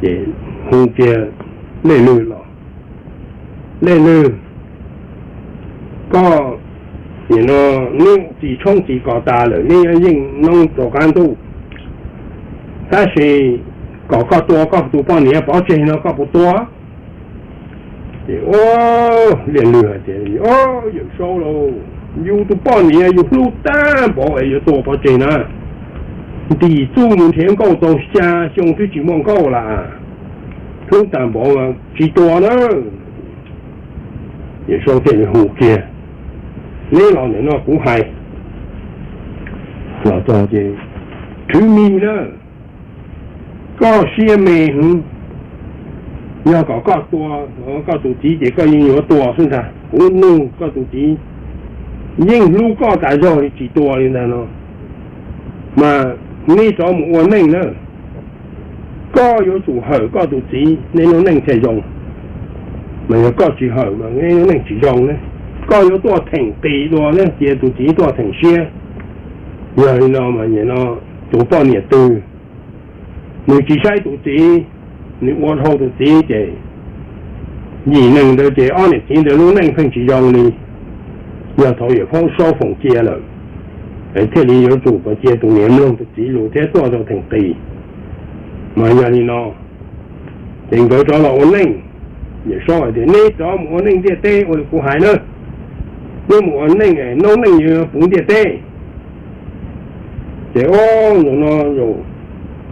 Ces hu kiag Lej Lwg los, Lej Lwg, koj nim no neb txi tshoob txi kos tas lawm, neb yuav yeej noob rau qab ntuj, tab sis kom koj tua koj tus poj niam pov tseg no koj puas tua? Ces Lej Lwg hais tias, Yawm Saub lauj, yus tus poj niam yus hlub tag npaum es yuav tua pov tseg na? Ntim txuj mus nrhiav nkauj tau xya xyoo twb tsis muaj nkauj las. hlub tag npaum tsis tua na. Yawm Saub thiaj li hu kiag, neb los ntawm no kuv hais. Los txog ces, Rhwv Mis na, koj siab me hwv, yog kom koj tua koj tus txiv ces koj yeej yuav tua xwb ntag. Kuv nug koj tus txiv yeej hlub koj tas zog li tsis tua li ntag no, mas neb rov mus ua neej na. Koj yuav tsum hawm koj tus txiv, neb lub neej thiaj zoo. Mas yog koj tsis hawm mas neb lub neej tsis zoo ne. Koj yuav tuaj theem qis dua ne, cia tus txiv tuaj theem siab. Yog li no mas nim no tus poj niam twg nws tsis saib tus txiv, nws ua dhau tus txiv ces yim neeg ntawd ces ob niam txiv ntawd lub neej pheej tsis zoo li. Yog thaum Yawm Saub foom cia lawm, es thiaj li yuav tsum cia tus niam mloog tus txiv lus thiab tuaj rau theem qis. Mas yog li no ces nkawd rov los ua neej. Yawm Saub hais tias, neb rov mus ua neej ntiaj teb ua li kuv hais na. Neb mus ua neej, noob neej yuav puv ntiaj teb. Ces o, no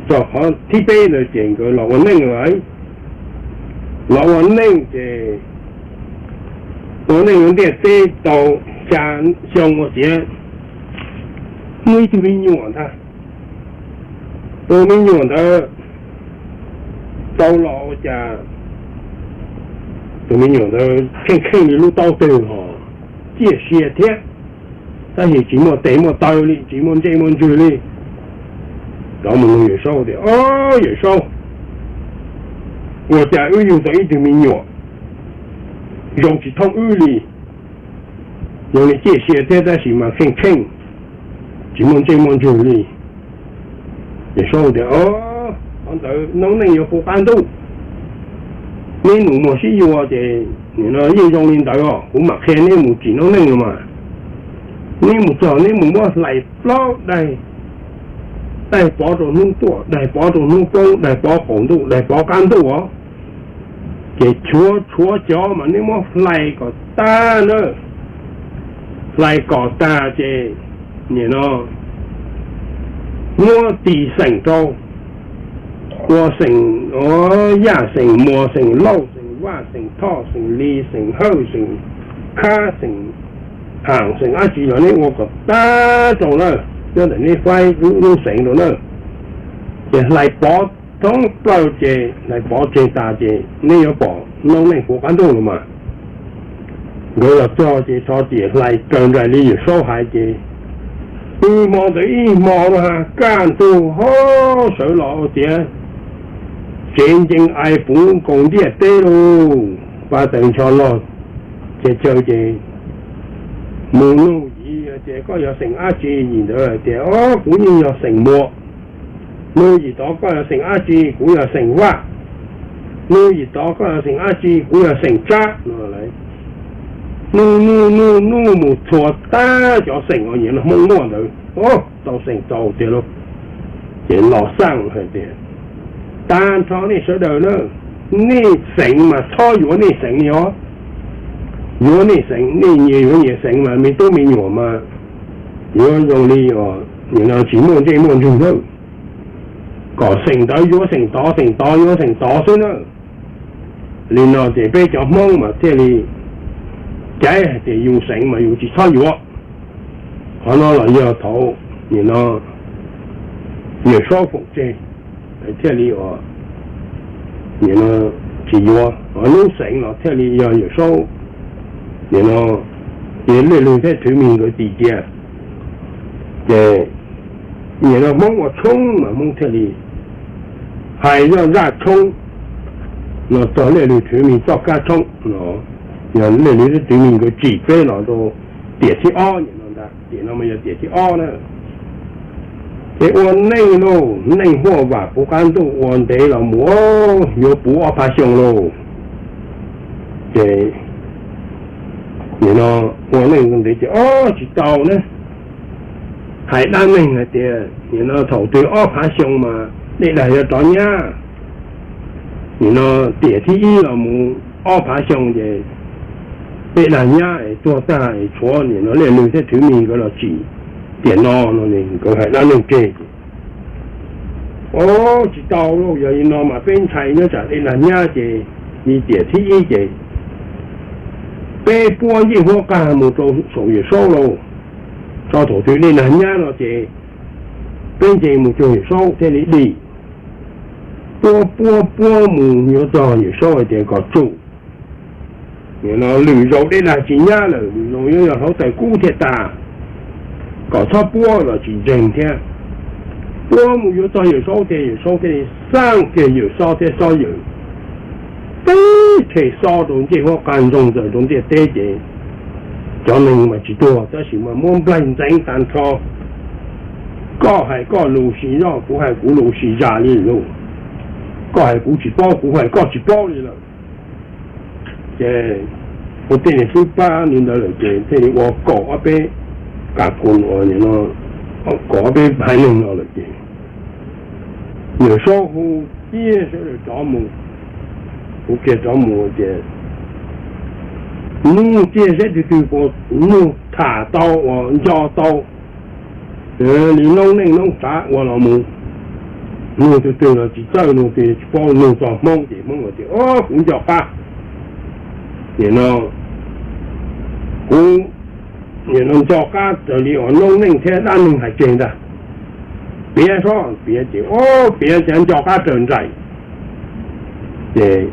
txog qhov thib peb ntawd ces nkawd los ua neej lawm. Los ua neej ces ua neej ua ntiaj teb tau xya xyoo ua ciav, muaj ib tug me nyuam ntag. Tus me nyuam ntawd tau los ua cas tus me nyuam ntawd kheej kheej li lub taub twg ho ciaj sia thiab, tab sis tsis muaj tes muaj taw li, tsis muaj ntsej muaj ntswg li. Rov mus nug Yawm Saub tias, o, Yawm Saub, ua cas wb yug tau ib tug me nyuam zoo tsis thooj wb li, zoo li ciaj sia thiab tab sis mas kheej kheej, tsis muaj ntsej muaj ntswg li. Yawm Saub tias, o, qhov ntawd noob neej yuav puv qab ntuj. Neb nus muag sib yuav ces nim no yeej zoo li ntawd os, kuv mam qhia neb mus tsim noob neej no mas. Neb mus txog neb mus muab hlais plaub daig, daig pov rau hnub tuaj, daig pov rau hnub poob, daig pov qaum ntuj, daig pov qab ntuj os. Ces tshuav tshuav cov mas neb muab hlais kom tag na. Hlais kom tag ces nim no muab tis xeem rau, ua xeem Yaj, xeem Muas, xeem Lauj, xeem Vaj, xeem Thoj, xeem Lis, xeem Hawj, xeem Khab, xeem Haam, xeem dab tsi los neb ua kom tag rau na, nyob ntawm neb faib lub xeev rau na. Ces hlais pov thoob plaws ces hlais pov tseg tas ces neb yuav pom noob neej puv qab ntuj los mas. Nkawd los txog ces txog tiam hlais raws nraim li Yawm Saub hais ces, ib hmo ntawd ib hmo no ha kaj ntug ho sawv los ua tiav, tsev ncees ais puv nkaus ntiaj teb lauj, pa taws ncho log chaw chaw ces mus nug yim tias koj yog xeem dab tsi, yim ntawd tias o kuv yeej yog xeem Muas. Nug yim tod koj yog xeem dab tsi, kuv yog xeem Vaj. Nug yim tod koj yog xeem dab tsi, kuv yog xeem Tsab no. Nug nug nug nug mus txhua tag cov xeem uas nyiam no Hmoob muaj ntawd, tau xeem txaus tiag lauj. Ces los xaj hais tias, tag nrho nej sawv daws na, nej xeem mas txhob yuav nej xeem li os. Yuav nej xeem, nej nyias yuav nyias xeem mas me tub me nyuam mas yuav zoo li os, nim no tsis muaj ntsej muaj ntswg nawb. Kom xeem ntawd yuav xeem tod, xeem tod yuav xeem tod xwb na. Li no ces peb cov Hmoob mas thiaj li caiv hais tias yus xeem mas yus tsis txhob yuav. Qhov no los yog thaum nim no Yawm Saub foom tseg thiaj li tsis yuav, lub xeem los thiaj li yog Yawm Saub nim no, ces Liaj Lwg thiab Rhwv Mis nkawd tis cia. Ces nim no Hmoob ua tshoob mas Hmoob thiaj li hais zaj zaj tshoob no txog Liaj Lwg Rhwv Mis txoj kab tshoob no, yog Liaj Lwg thiab Rhwv Mis nkawd tsim peb los rau tiam thib ob nim no ntag, tiam no mas yog tiam thib ob na. Ces ua neej lauj, neej huaj vam puv qab ntuj ua ntev los mus yuav puv ob phav xyoo lauj. Ces nim no ua neej ntev ces ob tsis tau na, hais dab neeg hais tias nim no thaum twg ob phav xyoo mas dej dag yuav rov nyab. Nim no tiam thib ib los mus ob phav xyoo ces dej dag nyab es tuag tag es tshuav nim no Liaj Lwg thiab Rhwv Mis nkawd los tsim tiam no no, nkawd hais dab neeg tseg ces Tsis tau lauj, yog li no mas peb ntshai nyob tsam dej nag nyab ces li tiam thib ib ces peb puab ncej huab qag mus rau saum Yawm Saub lauj. Tso thaum twg dej nag nyab no ces peb nce mus cuag Yawm Saub thiaj li dim. Puab puab puab mus yuav txog Yawm Saub hais tias kom tsum, lwm zaus dej nag tsis nyab lawm, lwm zaus yuav yog hluav taws kub thiaj tas, kom txhob puab los tsis ntseeg thiab. Puab mus yuav txog Yawm Saub ces Yawm Saub thiaj li xaj kiag Yawm Saub thiab Xob Yawm teb rhe xob rau ncej huab qag ntsoog ntxaws rau ntiaj teb ces cov neeg mas tsis tuag tab sis mas muab nplaig ntxeev tag nrho. Koj hais koj lus sib zog, kuv hais kuv lus sib zog li lauj. Koj hais kuv tsis paub, kuv hais koj tsis paub li lawm. Ces ua tej niag xwb pab li ntawd lawm ces thiaj li ua kaum ob peb, kam kum, kaum ob peb haiv neeg no lawm ces Yawm Saub hu kiag sawv daws rov mus, hu kiag rov mus tias nug kiag seb twg twg puas nug tham tau uas nco tau li noob neej noob tsav ua los mus. Nug twg twg los tsis txawj, nug twg tsis paub, nug txog Hmoob ces Hmoob tias, Au, kuv nco qab. Nim no kuv nco qab raws li uas noob neej thiab dab neeg hais tseg ntag. Piav seb, piav ces, Au, piav ces nco qab raws nraim. Ces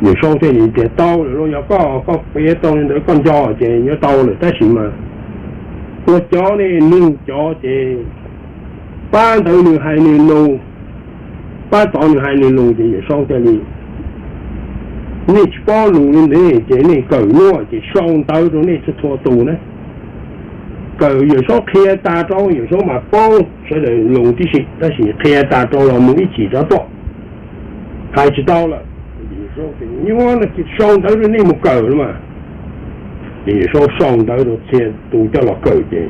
Yawm Saub thiaj li tias, Tau lawm lauj, yog koj, koj piav tau li ntawd koj nco ces yuav tau lawm tab sis mas ua cov ne nug cov ces pab ntawd nws hais nws lus, pab tod nws hais nws lus ces Yawm Saub thiaj li, Nej tsis paub lus li ntawd ces nej kawm nyuaj ces sau ntawv rau nej txhua txhua tus na. Kawm Yawm Saub qhia tas rau, Yawm Saub mas paub sawv daws lus tib si tab sis qhia tas rau los mus ib chim rov tuaj, hais tsis tau lawm. Nyuaj no ces sau ntawv rau nej mus kawm no mas. Ces Yawm Saub sau ntawv rau txhia tus coj los kawm ces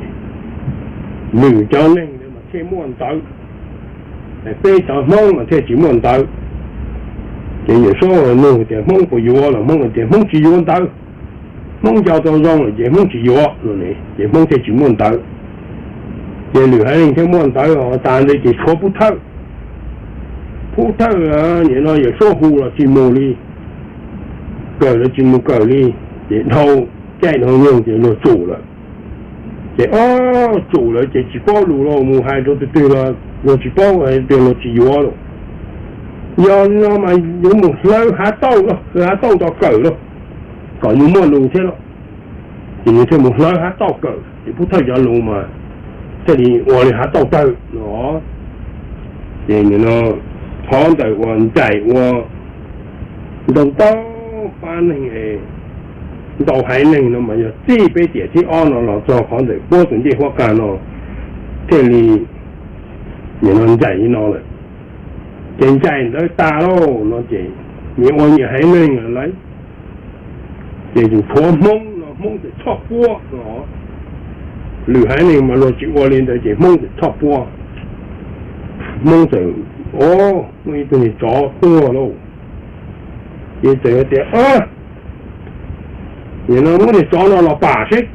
lwm cov neeg mas thiaj muaj ntawv, peb cov Hmoob mas thiaj tsis muaj ntawv. Ces Yawm Saub nug tias Hmoob puas yuav los Hmoob tias Hmoob tsis yuav ntawv. Hmoob nco tau zoo lawm ces Hmoob tsis yuav no, ces Hmoob thiaj tsis muaj ntawv. Ces lwm haiv neeg thiaj muaj ntawv os, tas ntawd ces tshuav Pub Thawj. Pub Thawj nim no Yawm Saub hu los tsis mus li, kawm los tsis mus kawm li, ces dhau caij dhau nyoog ces luag tsum lawm. Ces ob tsum lawm ces tsis paub lus los mus hais rau tus twg los luag tsis paub, hais tias luag tsis yuav lawm. Yog li no mas yuav mus hlawv hav tauj, hlawv hav tauj tso kawm lauj, kom yus muaj lus thiab lauj. Ces nws thiaj mus hlawv hav tauj kawm ces Pub Thawj cov lus mas thiaj li ua li hav tauj tawg no. Ces nim no qhov ntawm uas ncaim ua ntau ntau pab neeg, ntau haiv neeg no mas yog txij peb tiam thib ob no los txog qhov ntawm puab tus ncej huab qag no thiaj li nim no ncaim li no lawm. Ces ncaim ntawd tas lauj no ces nyias ua nyias haiv neeg lawm lauj. Ces tshuav Hmoob no Hmoob txawm txhoj puab no. Lwm haiv neeg mas luag tsis ua li ntawd ces Hmoob txawm txhoj puab. Hmoob txawm, o, muaj ib tug niag tsov tuag lauj. Ces txawm tias, nim no muab niag tsov no los pam seb.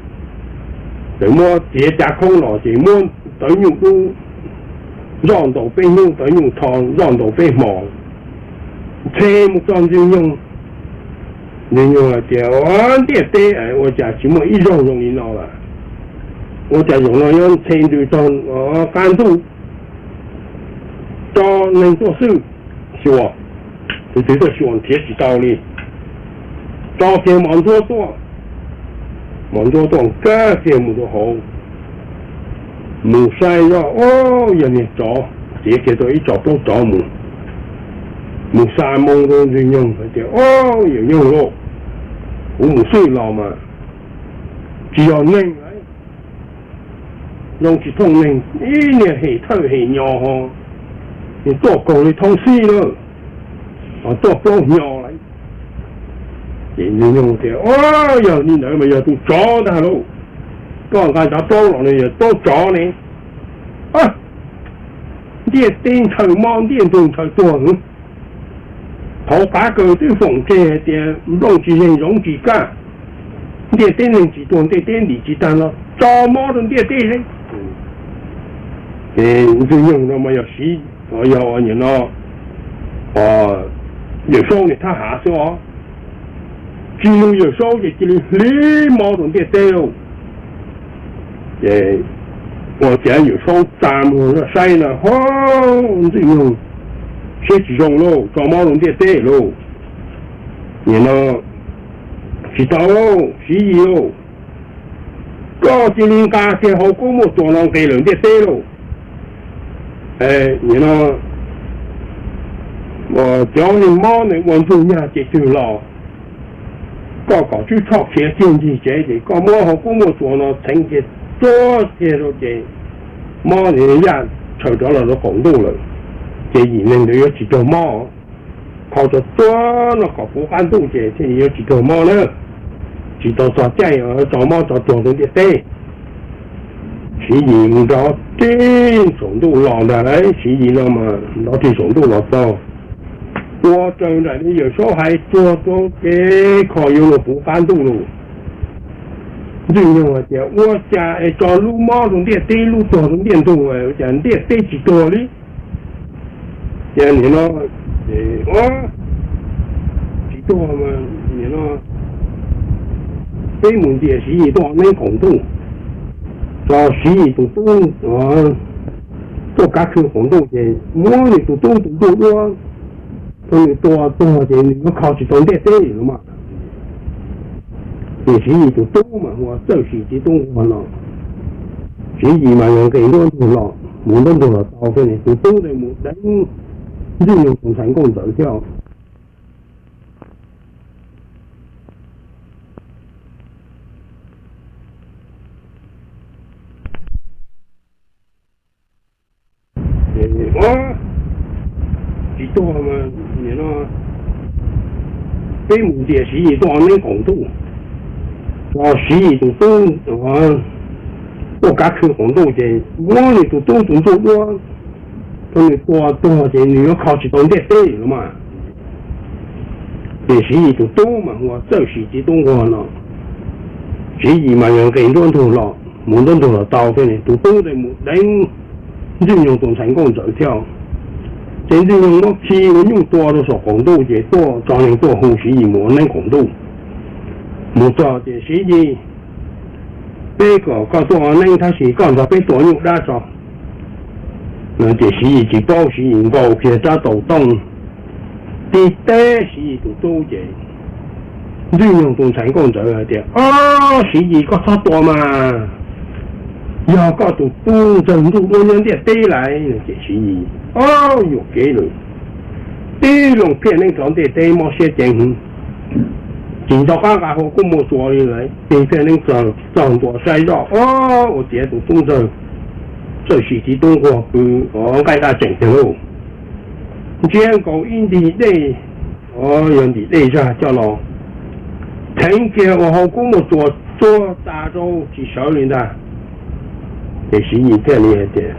Txawm muab txiav cav khoob los ces muab tawv nyuj dub zoj ntaus peb hnub, tawv nyuj tho zoj ntaus peb hmo, ntxhe mus txog Ntxwg Nyoog. Ntxwg Nyoog hais tias, Ntiaj teb ua cas tsis muaj ib zaug zoo li no lawm? Ua cas zaum no yuav ntxhe ntws txog qab ntuj, tso neeg tuaj xwb, xyuas, tus twg tuaj xyuas nrhiav tsis tau li. Tso kiag mos ntsuab tuaj, mos ntsuab tuaj nkag kiag mus rau hauv, mus saib zoj, o, yog niag tsov, txiav kiag tau ib co plaub tsov mus. Mus xa moo rau Ntxwg Nyoog hais tias, O, yawm Nyoog lauj, kuv mus xwb los mas tsis yog neeg lauj, zoo tsis thooj neeg, ib niag hem thawj hem nyo ho, nws tuaj kaug li thoob xib lawm, ho tuaj plaub hnyo lawm. Ces Ntxwg Nyoog tias, O, yog li ntawd mas yog tus tsov ntag lauj. Koj nqa cov plaub los no yog plaub tsov ne. Ntiaj teb ntshaw mob, ntiaj ntug ntshaw tuag. Qhov qav kaws twb foom tseg hais tias nplooj tsis zeeg zoov tsis kaj, ntiaj teb neeg tsis tuag, ntiaj teb ntim tsis tag no tso mob rau ntiaj teb seb. Ntxwg Nyoog no mas yog siv, yog nim no Yawm Saub niag thab ham xwb os. Tsis nug Yawm Saub ces cia li hlib mob rau ntiaj teb lauj. Ces ua cas Yawm Saub tsa mus saib na, ho, Ntxwg Nyoog siab tsis zoo lauj, tso mob rau ntiaj teb lauj. Nim no tsis tau lauj, Siv Yis lauj, koj cia li nqa kiag hauv koob muaj txuas no nqis lawm ntiaj teb lauj. Nim no cov neeg mob ne ua ntsuj nyaj ces twg los, koj kom Tswb Tshoj khiav kiag ncig tsev ces koj muab hauv koob muaj txuas no txheev kiag tsuag kiag rau ces mob yaj tshaws rov los rau qaum ntuj lawm, ces yim neeg ntawd yuav tsis raug mob. Kho tsuag tsuag no kom puv qab ntuj ces thiaj yuav tsis raug mob na, tsis tau txog caij tso mob tso tuag rau ntiaj teb. Siv Yis mus nrog tij saum ntuj los ntag lauj, Siv Yis no mas nrog tij saum ntuj los txog, ua raws nraim li Yawm Saub hais tsuag tsuag ces kho yuav luag puv qab ntuj lauj. Ntxwg Nyoog hais tias ua cas es tso lub mob rau ntiaj teb lub tuag rau ntiaj ntug, ua cas ntiaj teb tsis tuag li. Ces nim no, tsis tuag, nim no peb mus ntias Siv Yis tuaj neeb qaum ntuj, tso Siv Yis tus tub tuaj kav khw qaum ntuj ces muab nws tus tub tus ntuj duab rau nws tua tuag ces nws yuav kho tsis tau ntiaj teb li los mas. Ces Siv Yis tus tub mas hu ua Txawj Sim Txiv Tub Nquag no. Siv Yis mas yog nqis nruab ntug los, mus nruab ntug los tau thiab, nws tus tub ntawd mus deev Ntxwg Nyoog tus ntxhais nkauj ntxawm thiab. Ces tsis tuag, nim no peb mus ntias Siv Yis tuaj neeb qaum ntuj, tso Siv Yis tus tub tuaj kav khw qaum ntuj ces muab nws tus tub tus ntuj duab rau nws tua tuag ces nws yuav kho tsis tau ntiaj teb li los mas. Ces Siv Yis tus tub mas hu ua Txawj Sim Txiv Tub Nquag no. Siv Yis mas yog nqis nruab ntug los, mus nruab ntug los tau thiab, nws tus tub ntawd mus deev Ntxwg Nyoog tus ntxhais nkauj ntxawm thiab. Ces Ntxwg Nyoog muab khi ua nyuj tua rau saum qaum ntuj ces tuaj tso neeg tuaj hu Siv Yis mus ua neeb qaum ntuj. Mus txog ces Siv Yis, peb kom koj tuaj ua neeb tab sis koj nrog peb tua nyuj dab tso. Ces Siv Yis tsis paub, Siv Yis nkaus kiag rab taus tooj tib teb Siv Yis tus tub ces Ntxwg Nyoog tus ntxhais nkauj ntxawm hais tias, Ob, Siv Yis koj txhob tua mas, yog koj tus tub ntxawg ntuj duab nyob ntiaj teb lawm. Ces Siv Yis, ob, yuam kev lawm, tib loo phiaj neeb rov ntiaj teb mob siab ceev heev, tsis nco qab nqa hauv koob muaj txuas li lawm, tig phiaj neeb txog ntua saib zoj, ob, ua ciav tus tub ntxawg Txawj Sim Txiv Tub Nquag pw nqaij daj tseem tiag lauj. Ntsiab nkaus ib ntim dej, yog ntim dej zag coj los theev kiag ua hauv koob muaj txuas tsuag tas rau tsis sawv li ntag. Ces Siv Yis thiaj li hais tias,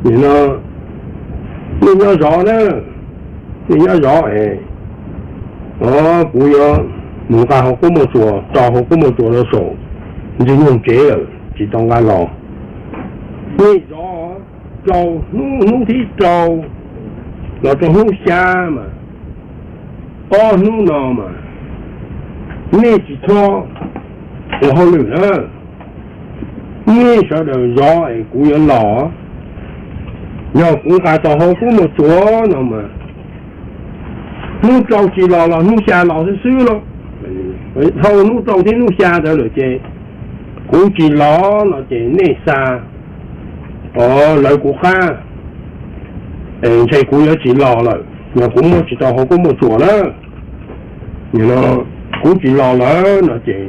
Nim no nej nyob zov na, nej nyob zov es, o, kuv yuav mus nqa hauv koob muaj txuas, tso hauv koob muaj txuas rau saum Ntxwg Nyoog tsev lawm tsis tau nqa los. Nej zov rau hnub, hnub thib rau los rau hnub xya mas, ob hnub no mas nej tsis txhob ua hauj lwm na. Nej sawv daws zov es kuv yuav los. Yog kuv nqa tau hauv koob muaj txuas no mas, hnub rau tsis los los hnub xya los xwb xwb lauj. Dhau hnub rau thiab hnub xya ntawd lawm ces kuv tsis los no ces nej xa, o, lawv kuv qab, ntshe kuv yuav tsis los lawm, yog kuv muab tsis tau hauv koob muaj txuas na. Kuv tsis los lawm no ces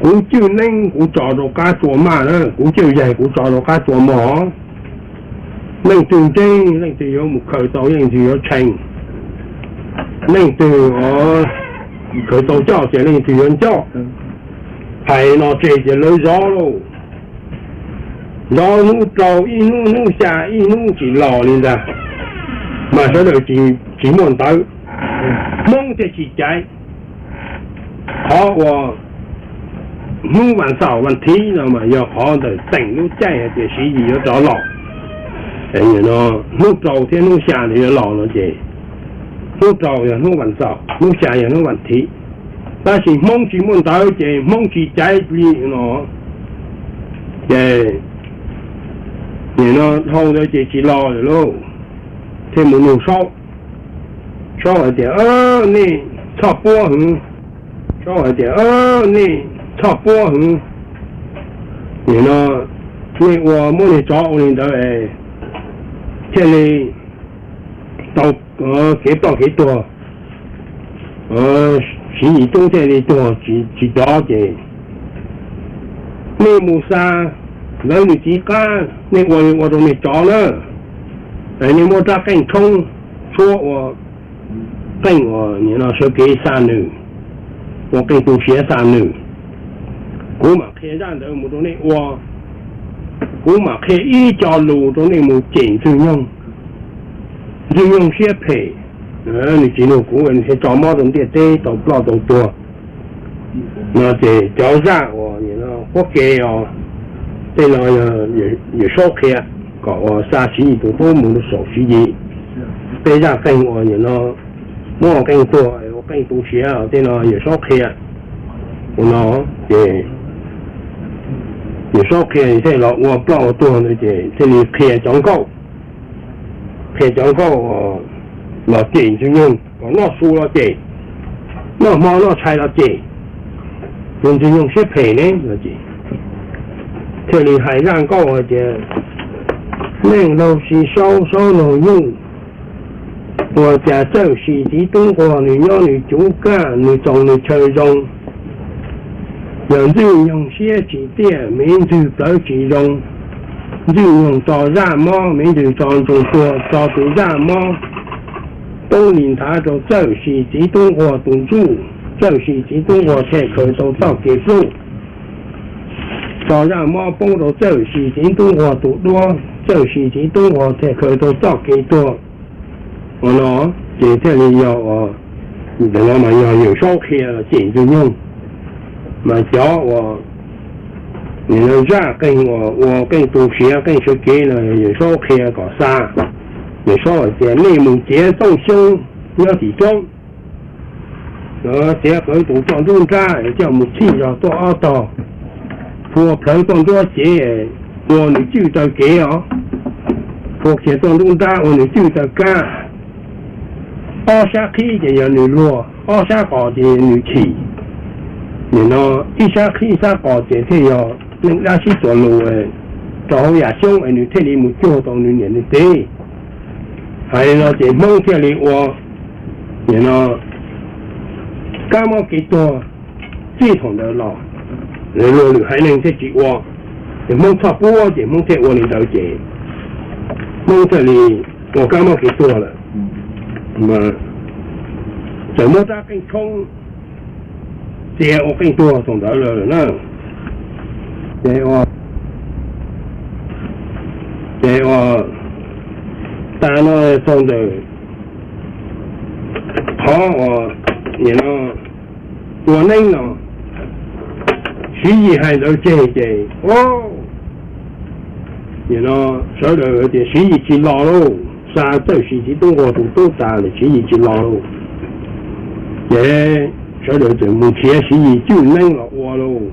kuv cwj neeb kuv tso rau qab tsua maj na, kuv cwj yaig kuv tso rau qab tsua mog. Leej twg ntseeg, leej twg yuav mus khaws tau leej twg yuav tshee, leej twg khaws tau coj ces leej twg yuav ncoj. Hais no tseg ces lawv zov lauj. Zov hnub rau ib hnub, hnub xya ib hnub tsis los li ntag, mas sawv daws tsis muaj ntawv, Hmoob thiaj tsis caiv. Qhov uas Hnub vas xaum vas thiv no mas yog qhov ntawm teem lub caij hais tias Siv Yis yuav rov los. Hnub rau thiab hnub xya nws yuav los no ces hnub rau yog hnub vas xaum, hnub xya yog hnub vas thiv. Tab sis Hmoob tsis muaj ntawv ces Hmoob tsis caiv li no. Ces nim no dhau ntawd ces tsis los lawm lauj. Thiaj mus nug Saub, Saub hais tias, nej txhoj puab hwv. Saub hais tias, nej txhoj puab hwv. Nim no nej ua muab niag tsov ua li ntawd es thiaj li tau kev ploj kev tuag. Siv Yis Tub thiaj li tuag tsis rov ces nej mus xa lawv nws txiv qab, nej ua li ua rau niag tsov na. Nej muab rab qeej tshoob tshuab ua qeej uas sawv kev xa nws, ua qeej tu siav xa nws. Kuv mam qhia zaj ntawd mus rau nej ua. Kuv mam qhia ib co lus rau nej mus cem Ntxwg Nyoog. Ntxwg Nyoog siab phem, nws tsis nug kuv, nws thiaj tso mob rau ntiaj teb tau ploj tau tuag. No ces cov zaj uas qhuab ke os, tej no yawm saub qhia, kom uas xa Siv Yis tus tub mus rau saum Siv Yis. Tej zaj qeej uas nim no muab ua qeej tuag ua qeej tu siav tej no yawm saub qhia. Ua no ces yawm saub qhia thiaj los ua ploj ua tuag ntawd ces thiaj li qhia cov nkauj, qhia cov nkauj los cem Ntxwg Nyoog kom noj su los cem, noj hmo noj tshais los cem, tus Ntxwg Nyoog siab phem ne. Thiaj li hais zaj nkauj hais tias, neej laug Siv Saub, Saub laug Nyuj, ua cas Txawj Sis txiv tub nquag nws nyob nws cuv kaj, nws txoos nws chaw zoo. Yog Ntxwg Nyoog siab tsis tiaj, miv Ntxwg plawv tsis zoo. Ntxwg Nyoog tso zaj mob, miv Ntxwg tso ntsoog tuag, tso tus zaj mob poob li nthav rau Txawj Sis txiv tub nquag tus ntsuj, Txawj Sis txiv tub nquag thiaj khaws tau txoj kev pluj. Tso zaj mob poob rau Txawj Sis txiv tub nquag tus duab, Txawj Sis txiv tub nquag thiaj khaws tau txoj kev tuag. Ua no ces thiaj li yog, ntawm no mas yog yawm saub qhia los cem Ntxwg Nyoog, mas cov uas zaj qeej uas ua qeej tu siav qeej sawv kev no yawm saub qhia kom xa. Yawm saub hais tias, nej mus txiav Tooj Xyoob nyob tim roob, txiav qhwv tus toj nruab nrab coj mus txhij zog tuaj ob tog, phua plhawv toj nruab cev, ua nws cwj taw kev os, phua kiag toj nruab nrab ua nws cwj taw kab. Ob sab qhib ces yog nws luag, ob sab qos ces yog nws chim. Nim no ib sab qhib sab qos ces thiaj yog neej dab sib txuas lus rau hauv yam xyoob es nws thiaj li mus cuag tau nws niam nws txiv. Hais li no ces Hmoob thiaj li ua, nim no kab mob kev tuag txij thaum ntawd los, luag lwm haiv neeg thiaj tsis ua, ces Hmoob txhoj puab ces Hmoob thiaj ua li ntawd ces Hmoob thiaj li ua kab mob kev tuag lawm. Txawm muab rab qeej tshoob txia ua qeej tuag thaum ntawd lawm na. Ces ua, ces ua tas no txog ntawm qhov uas nim no ua neeb no, Siv Yis hais ntawd tseg ces, nim no sawv daws tias Siv Yis tsis los lauj, xa Txawj Sis txiv tub nquag tus tub tas lawm Siv Yis tsis los lauj. Ces sawv daws txawm mus nrhiav Siv Yis cwj neeb los ua lauj.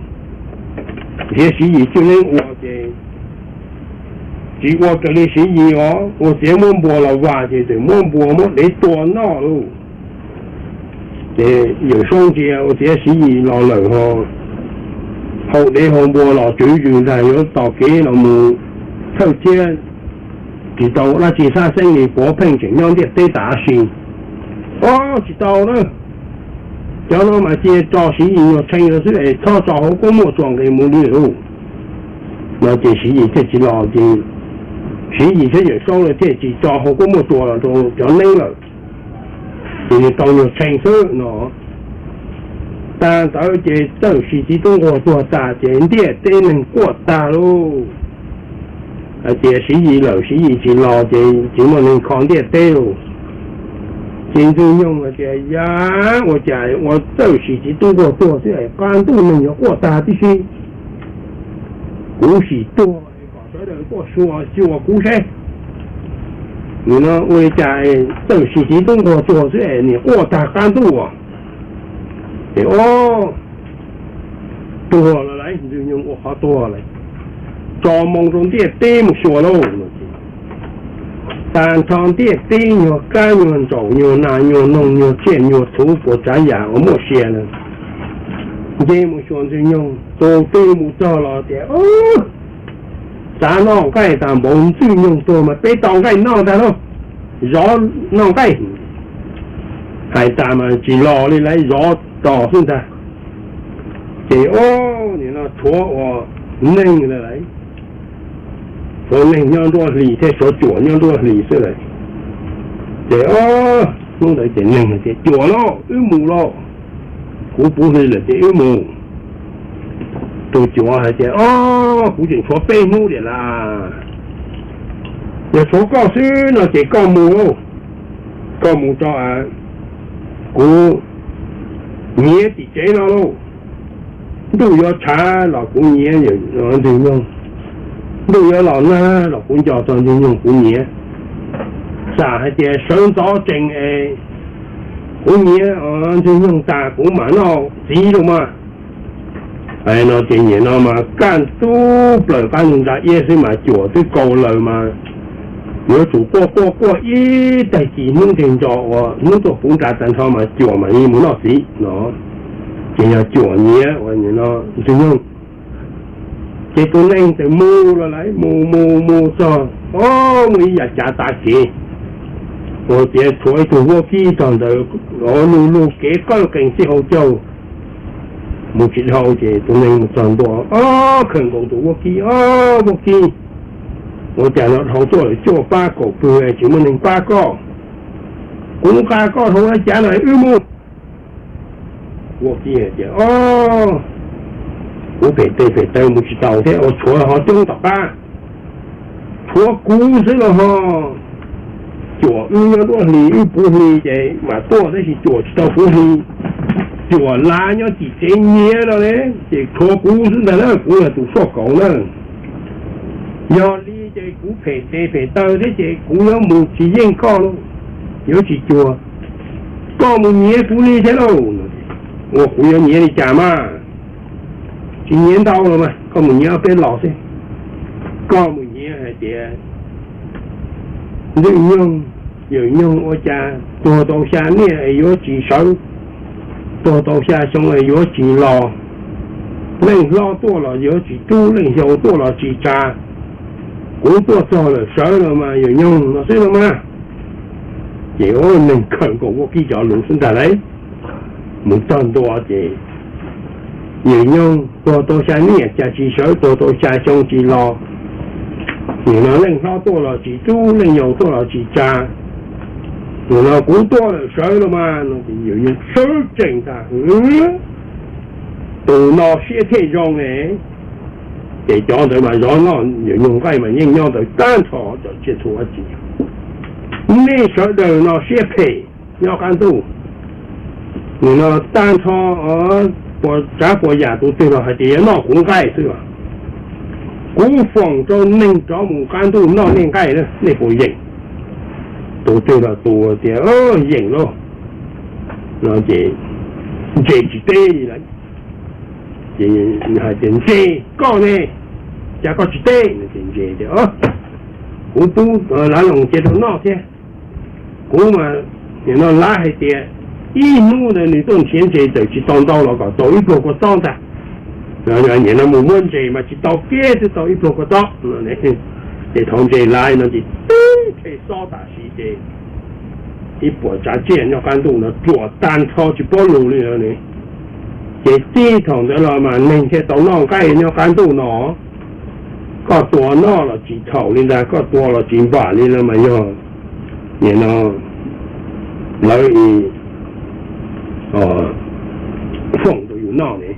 Nrhiav Siv Yis cwj neeb ua ces tsis ua raws li Siv Yis os, ua txiav muab npua los vas ces txawm muab npua muab dev tua noj lauj. Ces yawm saub ntsia ua txiav Siv Yis los lawm ho haus dev haus npua los tswv zws ntag, yuav tos kev los mus thawj thiab tsis tau dab tsi sab xeeb li, puav pheej tseem nyob ntiaj teb tas si. Ob, tsis tau na, cov no mas cia tso Siv Yis nyuag tshee rau xwb es txhob tso hauv koob muaj tsuas nqis mus li lauj. No ces Siv Yis thiaj tsis los ces Siv Yis thiab yawm saub lawv thiaj tsis tso hauv koob muaj tsuas los rau cov neeb lawm. Ces nws tau nyuag tshee xwb no. Tag ntawd ces Txawj Sis txiv tub nquag tuag tas ces ntiaj teb neeg quaj tag lauj. Hais tias Siv Yis lawm Siv Yis tsis los ces tsis muaj neeg kho ntiaj teb lauj. Ces Ntxwg Nyoog hais tias, Yam, ua cas ua txawj sim txiv tub nquag tuag xwb es qab ntuj neeg yuav quaj tag tib si. Kuv sim tuag kom sawv daws tuaj xyuas xyuas kuv seb, nim no ua li cas txawj sim txiv tub nquag tuag xwb es nim quaj tag qab ntuj. Ces, o, tuag lawm lauj, Ntxwg Nyoog ua qhov tuag lawm, tso moo rau ntiaj teb mus xyuas lauj. Tag nrho ntiaj teb nyuag kab nyuag ntsaum nyuag nas nyuag noog nyuag tsiaj nyuag txhuv puas tsav yam uas muaj sia na, nce mus xyuas Ntxwg Nyoog. Tus twg mus txog los tias, Xav noj nqaij tas npaum Ntxwg Nyoog tuag mas peb tau nqaij noj ntag lauj, zov noj nqaij. Hais tas mas tsis los li lauj, zov tos xwb ntag. Ces, o, nim no tshuav ua neeg lawm lauj, tshuav neeg nyob nruab hlis thiab tshuav cuam nyob nruab hlis xwb lawm. Ces, o, hnub ntawd ces neeg hais tias, Cuam lauj, wb mus lauj, kuv puv hli lawm ces wb mus. Tus cuam hais tias, O, kuv tseem tshuav peb hnub diam lauj, yog tshuav koj xwb no ces koj mus lauj, koj mus tso, kuv nyiav tim tsev no lauj. Ntuj yuav tshav los kuv nyiav Ntxwg Nyoog, ntuj yuav los nag los kuv nco txog Ntxwg Nyoog kuv nyiav. Xam hais tias sawv ntxov tsees es kuv nyiav Ntxwg Nyoog tas kuv mam noj txiv lauj mas. No ces nim no mas kaj ntug plaws qab ntuj nra iab xwb mas cuam twb kaus lawm mas yuav tsum quaj quaj quaj ib tag kis hnub ntev ntso uas hnub tuaj puv nra tag nrho mas cuam mam li mus noj txiv no. Ces yog cuam nyiav uas nim no Ntxwg Nyoog. Ces tus neeg txawm mus los lawm, mus mus mus txog, o, muaj ib yav cav tav kev uas tias tshuav ib tug vaub kib tog ntawd, o, lug lug kev qawj qees txij hauv caug mus tsis dhau. Ces tus neeg mus txog ntua, O, khawm nkaus tus vaub kib, O, vaub kib, ua cas no dhau tuaj lawm cuaj pab kaum pwg tsis muaj neeg pab koj? Kuv nqa koj dhau lawm cav no wb mus. Vaub kib hais tias, O, kuv phem tes phem taw mus tsis taus thiab, ua tshuav ho coob tom qab, tshuav kuv xwb los ho. Cuam wb nyob nruab hlis wb puv hli ces mam tuaj tab sis cuam tsis tau puv hli. Cuam lav nyob tim tsev nyiav no ne, ces tshuav kuv xwb ntag na, kuv yog tus soj kauv na. Yog li ces kuv phem tes phem taw thiab ces kuv yuav mus tsis yeej koj lauj, yuav tsis cuag, koj mus nyiav kuv li thiab lauj. Ua kuv yuav nyiav li cas mas, tsis nyiav ntau los mas koj mus nyiav ob peb los xwb. Koj mus nyiav hais tias Ntxwg Nyoog, Yawm Nyoog ua cas tuag tau xya niaj es yuav tsis sawv, tuag tau xya xyoo es yuav tsis los, leej hlob tuaj los yuav tsis rub, leej yau tuaj los tsis tsa, kuv tuaj txog lawm sawv los mas Yawm Nyoog no xwb no mas. Ces neeg khawm nkaus vaub kib cov lus xwb ntag lauj. Mus txog ntua ces Yawm Nyoog tuag tau xya niaj cas tsis sawv, tuag tau xya xyoo tsis los. Nim no leej hlob tuaj los tsis rub, leej yau tuaj los tsis tsa. Nim no kuv tuaj lawm sawv los mas no ces Yawm Nyoog sawv tsees ntag. Tus no siab thiaj zoo ne. Ces cov ntawd mas zov noj Yawm Nyoog nqaij mas yeej nyob ntawd tag nrho cov tsiaj txhu dab tsi. Nej sawv daws no siab phem nyob qab ntuj. Nim no tag nrho puas tsav puas yam tus twg los hais tias yuav noj kuv nqaij xwb. Kuv foom rau neeg rov mus qab ntuj noj nej nqaij na, nej puas yeem? Tus twg los tus tias yeem lauj no ces ntse tsis teb li lawm. Ces hais tias ntse koj ne, cas koj tsis teb? Ces ntse tias kuv pub lav loos cia rau noj thiab. Kuv mas nim no lav hais tias ib hnub ntawd nws tuaj nrhiav ntses txawm tsis tau ntau los kom tau ib pluag kua txob ntag. Nim no mus muab ntses mas tsis tau kiag twb tau ib pluag kua txob. Ces thov ntses lav no ces tib rhe xob tam sim ces ib puas tsav tsiaj nyob qab ntuj no ruam tag nrho tsis paub lus li lawm ne. Ces txij thaum ntawd los mas neeg thiaj tau noj nqaij nyob qab ntuj no. Koj tua noj los tsis txhaum li ntag, koj tua los tsis npam li lawm mas yog nim no lawv foom rau yus noj ne,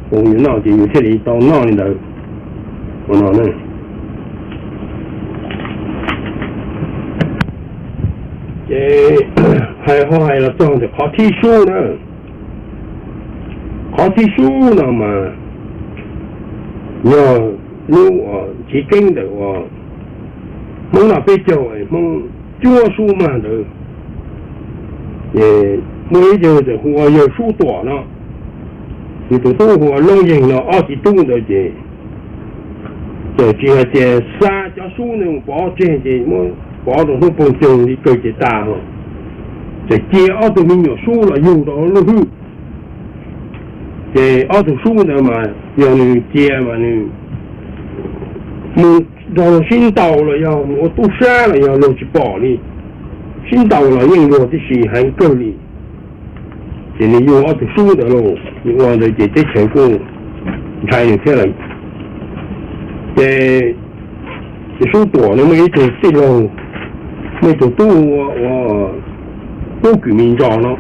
foom yus noj ces yus thiaj li tau noj li ntawd. Ua no na. Ces Hais ho hais los txog ntawm qhov thib sub na, qhov thib sub no mas yog lub chiv keeb ntawm uas Hmoob Naj peb caug, Hmoob cuab sub mag ntawd, muaj ib yawg txawm hu ua yawg Sub Tuam no, nws tus tub hu ua Loob Yeeg no, ob txiv tub ntawd ces txawm tsis hais tias xa cov sub ntawd mus pov tseg ces muab pov rau hnub poob coog li kawg ces tas ho, txawm cia ob tug me nyuam sub los yug rau lub hwj. Ces ob tug sub ntawd mas yog nws cia mas nws mus nrog sib ntaus los yog mus ua tub sab los yog luag tsis pom li, sib ntaus los yeej luag tib si heev kawg li. Ces nws yug ob tug sub ntawd los ua ntawd ces teb chaws kuj ntshai nws thiab lawm. Ces Sub Tuam no muaj ib tug tij laug, muaj ib tug tub ua Tub Kws Me Ntso no,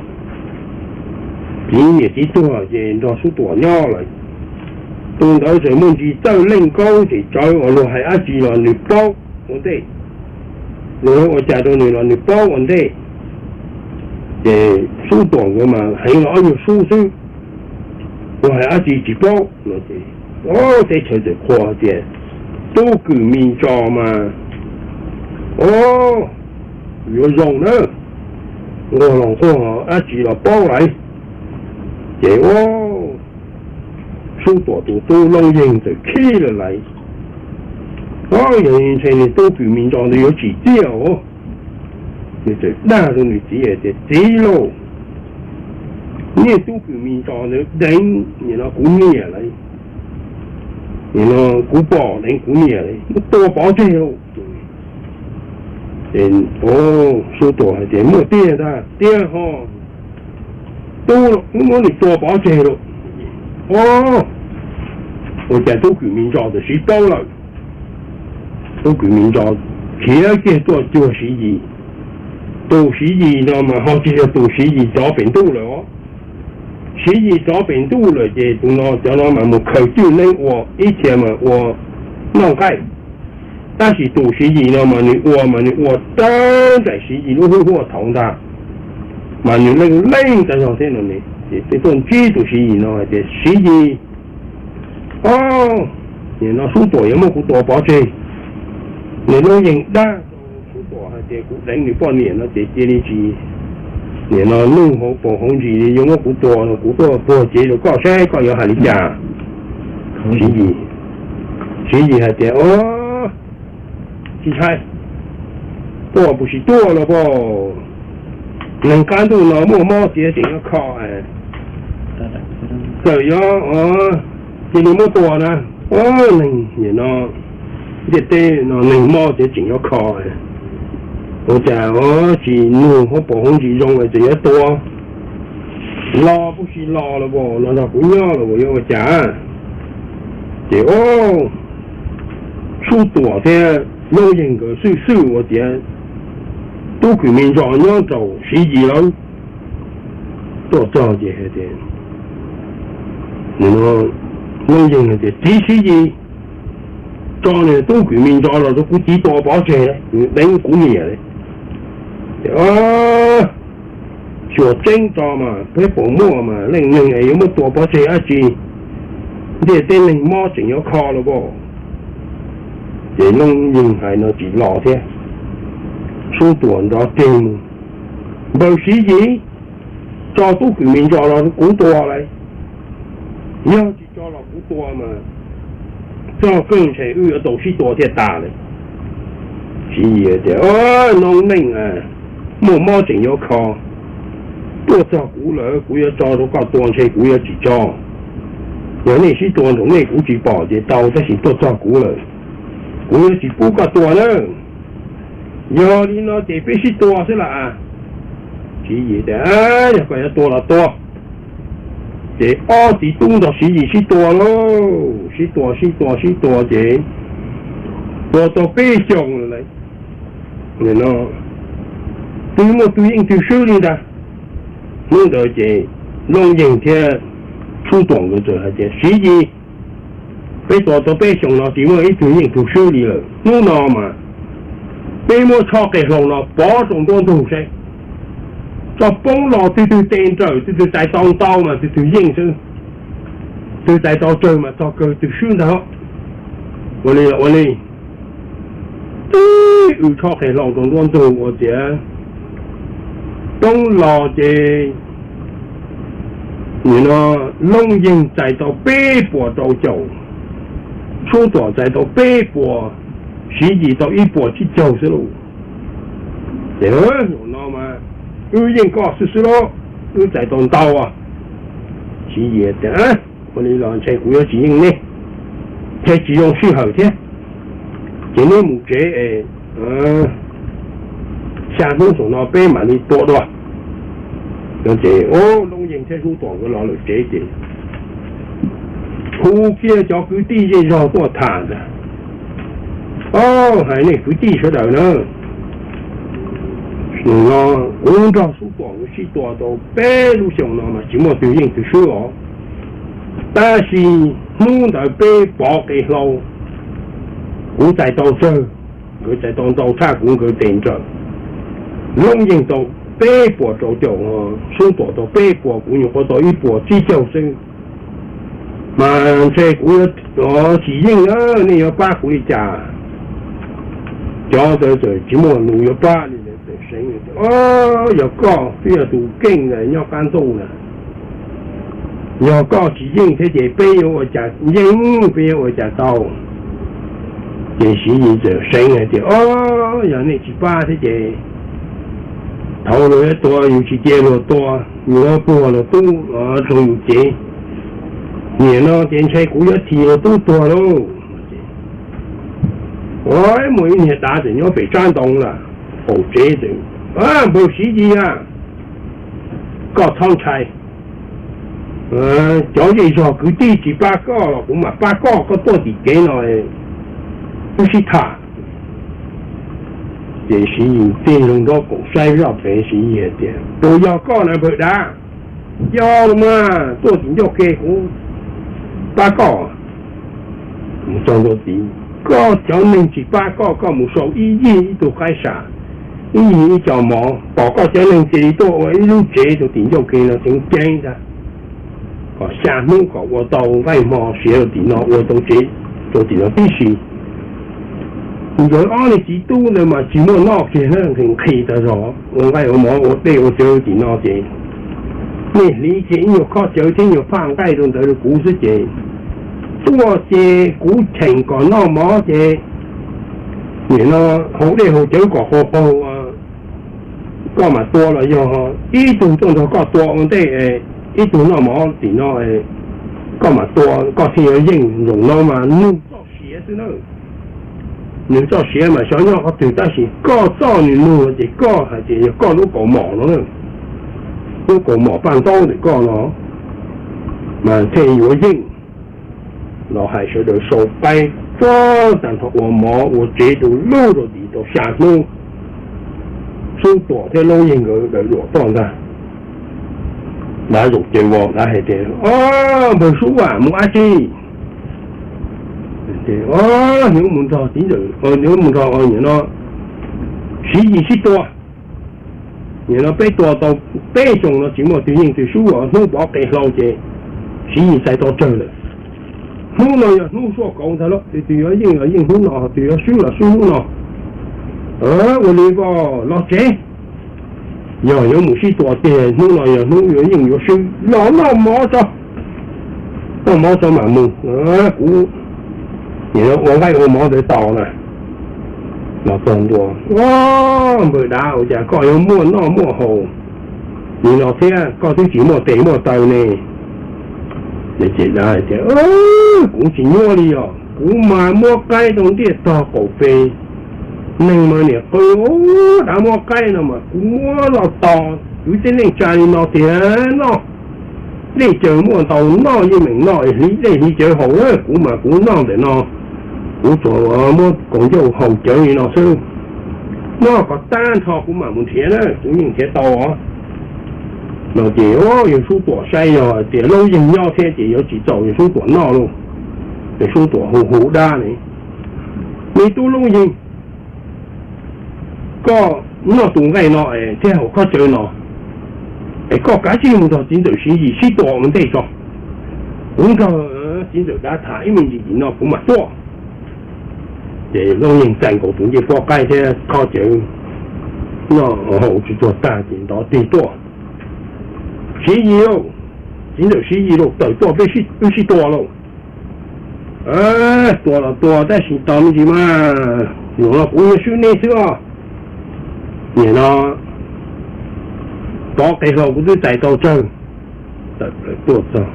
txiv niam txiv tuag ces nrog Sub Tuam nyob lawm. Tus ntawd txawm muaj ntsis txawj leej nkaub ces tsawv uas luag hais dab tsi los nws paub ua ntej, luag ua cas rau nws los nws paub ua ntej. Ces Sub Tuam nkawd mas heev los ob nyuag sub xwb, luag hais dab tsi tsis paub no ces teb chaws txawm qhuas tias Tub Kws Me Ntso mas, o, yuav zoo na, nquag los nquag dab tsi los paub lawm. Ces Sub Tuam tus tub Loob Yeeg txawm khib lawm lais, o, yog ntshe niag Tub Kws Me Ntso ntawd yuav tsim txiaj os. Nws txawm dag rau nws txiv hais tias, Txiv lauj, niag Tub Kws Me Ntso ntawd deev nim no kuv niam lawm, nim no kuv pom deev kuv niam lawm, muab tua pov tseg lauj. Sub Tuam hais tias, Muaj tiag ntag? Tiag ho. Tub, muab nws tua pov tseg lauj. O, ua cas Tub Kws Me Ntso txawm siv paub lawm. Tub Kws Me Ntso khiav kiag tuaj cuag Siv Yis. Tus Siv Yis no mas ho tsis yog tus Siv Yis rov pem ntuj lawm os. Siv Yis rov pem ntuj lawm ces tus no cov no mas mus khaws cwj neeb ua ib txhia mas ua noj nqaij. Tab sis tus Siv Yis no mas nws ua mas nws ua raws nraim Siv Yis lub hlwb huaj thaud ntag, mas nws leej leej tag zog thiab no ne. Ces tuaj ntsib tus Siv Yis no hais tias, Siv Yis, o, nim no Sub Tuam yuav muab kuv tua pov tseg. Nws Loob Yeeg dag rau Sub Tuam hais tias kuv deev nws poj niam no ces cia li tsis, nim no nuj hauv paus hauv ntsis li, yuav muab kuv tua no, kuv tuaj puag cev rau koj saib koj yuav hais li cas. Siv Yis, Siv Yis hais tias, O, tsis ntshai, tuaj puas tsis tuaj los pom, neeg qab ntuj no muaj mob txiav tseem yuav kho, txawm yuav cia li muab tua na. O, neeg nim no ntiaj teb no neeg mob txiav tseem yuav kho, ua cas tsis nug hauv paus hauv ntsis zoo es tseem yuav tua? Los puas tsis los los pom, los nrog kuv nyob los pom yuav ua cas? Ces o, Sub Tuam thiab Loob Yeeg nkawd xwj xwj ua tias Tub Kws Me Ntso nyob rau Siv Yis lawm. Tuaj txog ces hais tias, Loob Yeeg hais tias, Txiv Siv Yis, tso nws Tub Kws Me Ntso los rau kuv txiv tua pov tseg, nws deev kuv niam li. Ces xyuas tseeb tso mas peb puas muaj mas leej neeg es yuav muab tua pov tseg dab tsi? Ntiaj teb neeg mob tseem yuav kho los pom. Ces Loob Yeeg hais no tsis los thiab. Sub Tuam nrov rig mus, Npawg Siv Yis, tso Tub Kws Me Ntso los kuv tua lauj. Yog tsis tso los kuv tua mas txog kawg ntshe wb yuav tau sib tua thiaj tas lawm. Siv Yis tias, Noob neej, muaj mob tseem yuav kho, tuaj txog kuv lawm kuv yuav tso rau koj tua ntshe kuv yuav tsis tso. Yog nej sib tua nraum nej kuv tsis pom ces tau, tab sis tuaj txog kuv lawm, kuv yuav tsis pub koj tua nawb. Yog li no ces peb sib tua xwb las. Siv Yis tias, Yog koj yuav tua los tua. Ces ob txiv tub nrog Siv Yis sib tua lauj, sib tua sib tua sib tua ces tua tau peb xyoos lawm. Twb muaj tug yeej tug swb li ntag. Hnub ntawd ces Loob Yeeg thiab Sub Tuam nkawd txawm hais tias, Siv Yis, peb tua tau peb xyoos no tsis muaj ib tug yeej tug swb li lawm. Hnub no mas peb muab tshob qe hlau no pov rau nruab ntug seb Tso poob los twg twg tes nrawm, twg twg txais tau ntau mas twg twg yeej xwb, twg txais tau tsawg mas txog kawg twg swb ntag. Ua li los ua li, tib wb tshob qe hlau rau nruab ntug ua tias poob los ces nim no Loob Yeeg txais tau peb puas rau caum, Sub Tuam txais tau peb puas, Siv Yis tau ib puas tsib caug xwb lauj. Ces zaum no mas wb yeej koj xwb xwb lauj, wb txais tau ntau. Siv Yis tias, ua li los ntshe kuv yuav tsis yeej nej, thiaj tsis zoo sij hawm thiab. Ces neb mus tsev es xya hnub saum no peb mam li tua dua. Ces Loob Yeeg thiab Sub Tuam nkawd los lawm tsev ces hu kiag cov kwv tij zej zog tuaj tham ntag. Au, hais nej kwv tij sawv daws na, no kuv nrog Sub Tuam nkawd sib tua tau peb lub xyoo no mas tsis muaj twg yeej twg swb os. Tab sis hnub ntawd peb pov qe hlau, kuv txais tau tsawg, nkawd txais tau ntau tshaj kuv, nkawd tes nrawm. Loob Yeeg tau peb puas rau caum, Sub Tuam tau peb puas, kuv nyuam qhuav tau ib puas tsib caug xwb. Mas ntshe kuv yuav tsis yeej, nej yuav pab kuv li cas? Cov ntawd txawm tsis muaj lus yuav pab li, txawm seev, yog koj twb yog tus keej nyob qab ntuj na, yog koj tsis yeej thiab ces peb yuav ua cas yeej, peb yuav ua cas tau? Ces Siv Yis txawm seev hais tias, o, yog nej tsis pab thiab ces thaum luag yuav tua yus tsis cia luag tua, yus yuav puag luag tub rau yus cev. Nim no ces ntshe kuv yuav thim luag tub tuag lauj. Ua muaj ib niag dav txawm nyob pem tsab ntoo lawm, qaum tsev txawm, npawg Siv Yis a, koj txhob ntshai. Cov zej zog kwv tij tsis pab koj los kuv mam pab koj, koj tuaj tim kev no wb sib tham. Ces Siv Yis tig loo nraub qaum saib zoj pem, Siv Yis hais tias, puas yog koj na npawg dav? Yog los mas, tuaj tim ncauj ke kuv pab koj. Mus txog ntua tid, koj cov neeg tsis pab koj, koj mus sau ib yig ib tug qaib sam, ib yig ib co mov, pom koj cov neeg cia li tuaj ua ib lub tsev rau tim ncauj ke no ceev ceev ntag, kom xya hnub kom ua tau nqaij hmo siav rau tim no, ua tau tsev rau tim no tib si. Nkawd ob niag txiv tub ntawd mas tsis muaj noj kiag na, nqhis nqhis tas zog ua nqaij ua mov ua dej ua cawv tim no ces nej hliv kiag ib nyuag khob cawv thiab nyuag phaj nqaij rau ntawd rau kuv xwb ces tuaj ces kuv cheem kom noj mov ces nim no haus dej haus cawv kom qaug qaug, koj mam tua los yog ib tug tuaj nrog koj tua ua ntej, ib tug noj mov tim no, koj mam tua koj thiaj yuav yeej. Zaum no mas nug txoj sia xwb na, nws txoj sia mas xyov nyob qhov twg tab sis koj txoj nws nug no ces koj hais tias yog koj lub kaus mom no, lub kaus mom paj ntaub ntawm koj no mas thiaj yuav yeej. Los hais sawv daws sau qaib txog tag nrho ua mov ua tsev rau lub rau tim tau xya hnub, Sub Tuam thiab Loob Yeeg nkawd daws duam toj ntag. Dav zaum ces vos dav hais tias, o, npawg Sub Vam mus dab tsi? Yuav mus nrog txiv ntxawm, yuav mus nrog nim no Siv Yis sib tua. Nim no peb tua tau peb xyoo no tsis muaj twg yeej twg swb, hnub pov qe hlau ces Siv Yis txais tau tsawg lawm. Hnub no yog hnub suaj kauv ntag lauj, twg yuav yeej los yeej hnub no, twg yuav swb los swb hnub no. Ua li los tsev, yog yuav mus sib tua tiag hnub no yog hnub yuav yeej yuav swb los noj mov tso, noj mov tso mam mus, kuv nim no ua nqaij ua mov ntawd tos na. Los txog ntua, o, npawg dav, ua cas koj yuav muaj noj muaj haus li no thiab, koj twb tsis muaj tes muaj taw ne? Ces dav hais tias, kuv tsis nyuaj li os, kuv mas muab qaib rau ntiaj tog qaum pes, neeg mas niam qw, dav muab qaib no mas kuv muab los tos kwv tij neej tsa li no tiag, noj dej cawv muaj ntau noj, yeej meem noj hliv dej hliv cawv haus na, kuv mas kuv noj ntawm no, kuv tsuas muab kaus ncauj haus cawv li no xwb. Noj kom tag nrho kuv mam mus nrhiav na, kuv yeej nrhiav tau os. No ces yawg Sub Tuam saib yog tias Loob Yeeg nyob thiab ces yuav tsis txaus yawg Sub Tuam noj lauj. Yawg Sub Tuam hu hu dab ne, me tub Loob Yeeg, koj noj tus nqaij no thiab haus khob cawv no, Es koj kav tsij mus nrog txiv ntxawm Siv Yis sib tua ua ntej tso, kuv nrog txiv ntxawm Dav tham ib me ntsis no kuv mam tuaj. Ces Looj Yeej txais nkaus tus ncej pob qaib thiab kho cawv noj haus tsis txuag tag ces nrov tig tuaj. Siv Yis lauj, txiv ntxawm Siv Yis lauj, tawm tuaj peb wb sib tua lauj. Tua los tua tab sis tos me ntsis mas, zaum no kuv yuav swb neb xwb os. Nim no pov qe hlau kuv twb txais tau tsawg. Tawm plaws tuaj txog,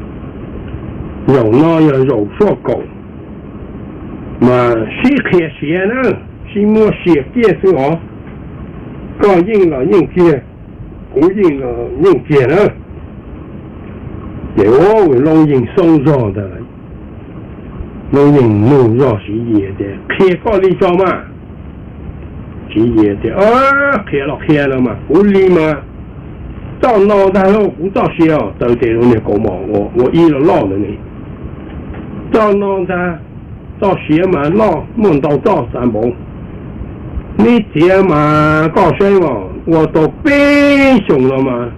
zaum no yog zaum suab kaum, mas sib qhia siav na, sib muab sia kiag xwb os. Koj yeej los yeej kiag, kuv yeej los yeej kiag na. Ces Looj Yeej xoob zog ntag. Looj Yeej nug zog Siv Yis tias, qhia koj li tso mas. Siv Yis tias, qhia los qhia los mas kuv li mas txoj no ntag lauj, kuv txoj sia os, taw tes rau niag kaus mom uas ua ib loj loj ntawd ne. Txoj no ntag, txoj sia mas loj muaj ntau txoj xav npaum. Neb txiav mas koj saib os, ua tau peb xyoos no mas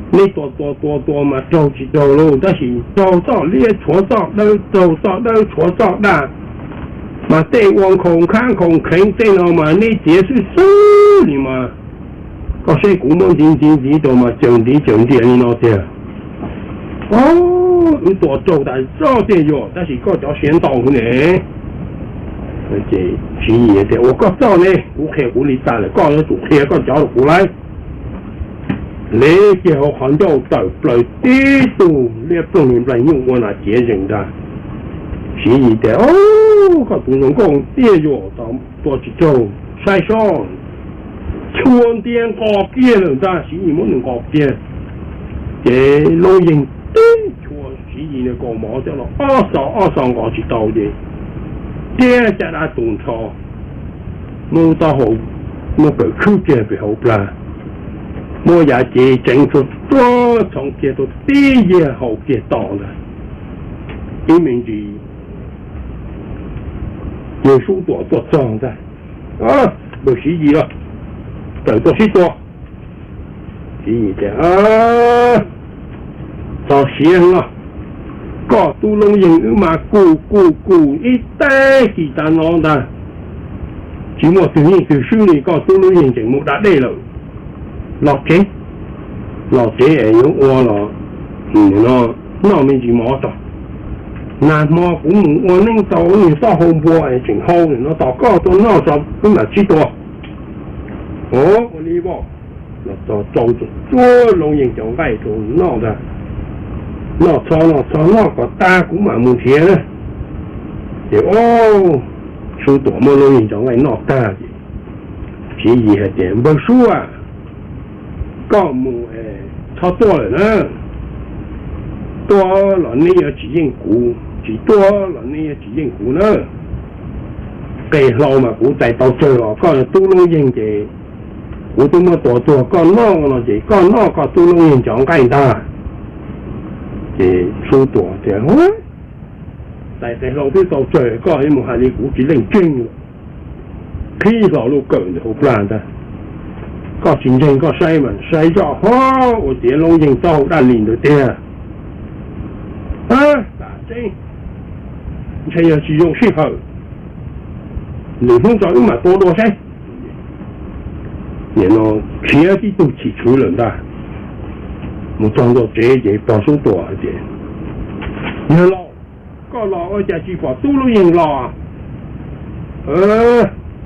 neb tua tua tua tua mas raug tsis raug lauj, tab sis raug txoj liab tshuav txoj dawb, raug txoj dawb tshuav txoj daj, mas tej ua nkhaus nkhav nkhaus nkheev tej no mas neb txiav xwb xwb li mas. Koj saib kuv muab ntxiv ntxiv ntxiv rau mas caws ntiv caws ntiag li no tiag. Wb tua raug tas zog tiag yog, tab sis koj cov siav ntau heev ne. Ces Siv Yis tias, ua koj txoj ne, kuv qhia kuv li tas lawm, koj yuav tsum qhia koj cov rau kuv lauj. Lev kiag hauv qhov ncauj tawm plaws tib tug liab ploog li nplaig nyuj ua nas ciav zees ntag. Siv Yis tias, koj tus zoo nkauj tiag yog, tua tsis raug, saib sob. Chua ntiag nqos kiag lawm ntag, Siv Yis muab nws nqos kiag. Ces Looj Yeej tib chua Siv Yis nws kaus mom coj los ob xo ob xo nqos tsis tau ces tiag caj dab tu nrho, muab taub hau, muab kawm khwb kiag pem hauv plag, muab yav cev tseev tsuag tsuag txhoov kiag rau tib yag haus kiag to ntag. Ib me ntsis yawg Sub Tuam tuaj txog ntag. Npawg Siv Yis los, tawm tuaj sib tua. Siv Yis tias, txog siav los, koj tub Looj Yeej wb mas kum kum kum ib tag kis tas no ntag, tsis muaj twg yeej twg swb li, koj tub Looj Yeej tseem mus da dej lawm. Los tsev, los tsev es yuav ua los noj me ntsis mov tso. Nag hmo kuv mus ua neeb tau niag taub hau npua es tseem hau no, tos koj tuaj noj tso wb mam sib tua. Ua li os. Los txog rau tsuag tsuag Looj Yeej cov nqaij rau noj ntag. Noj txhob noj txhob noj kom tag kuv mam mus nrhiav na. Ces Sub Tuam muab Looj Yeej cov nqaij noj tag ces Siv Yis hais tias, npawg Sub a, koj mus txhob tuaj lawm na. Tuaj los neb yuav tsis yeej kuv, tsis tuaj los neb yuav tsis yeej kuv na. Qe hlau mas kuv txais tau tsawg os, koj yog tub Looj Yeej ces kuv twb muab tua tuag koj noj no ces koj noj koj tub Looj Yeej cov nqaij ntag. Ces Sub Tuam tias, txais qe hlau twb tau tsawg, koj mus hais li kuv tsis leej twg. Qhib hlo lub kawm ntawm hauv plag ntag. Koj tsis ntseeg koj saib mas saib zoj ho, ua tiav Looj Yeej taub hau daj li ntawd tiag. Tam tseeb ntshe yog tsis zoo sij hawm, lwm hnub tso wb mam tua dua saib. Nim no khiav tib tug chim tshwv lawm ntag. Mus txog ntua tsev ces pog Sub Tuam hais tias, yawg laus, koj los ua cas tsis pom tub Looj Yeej los?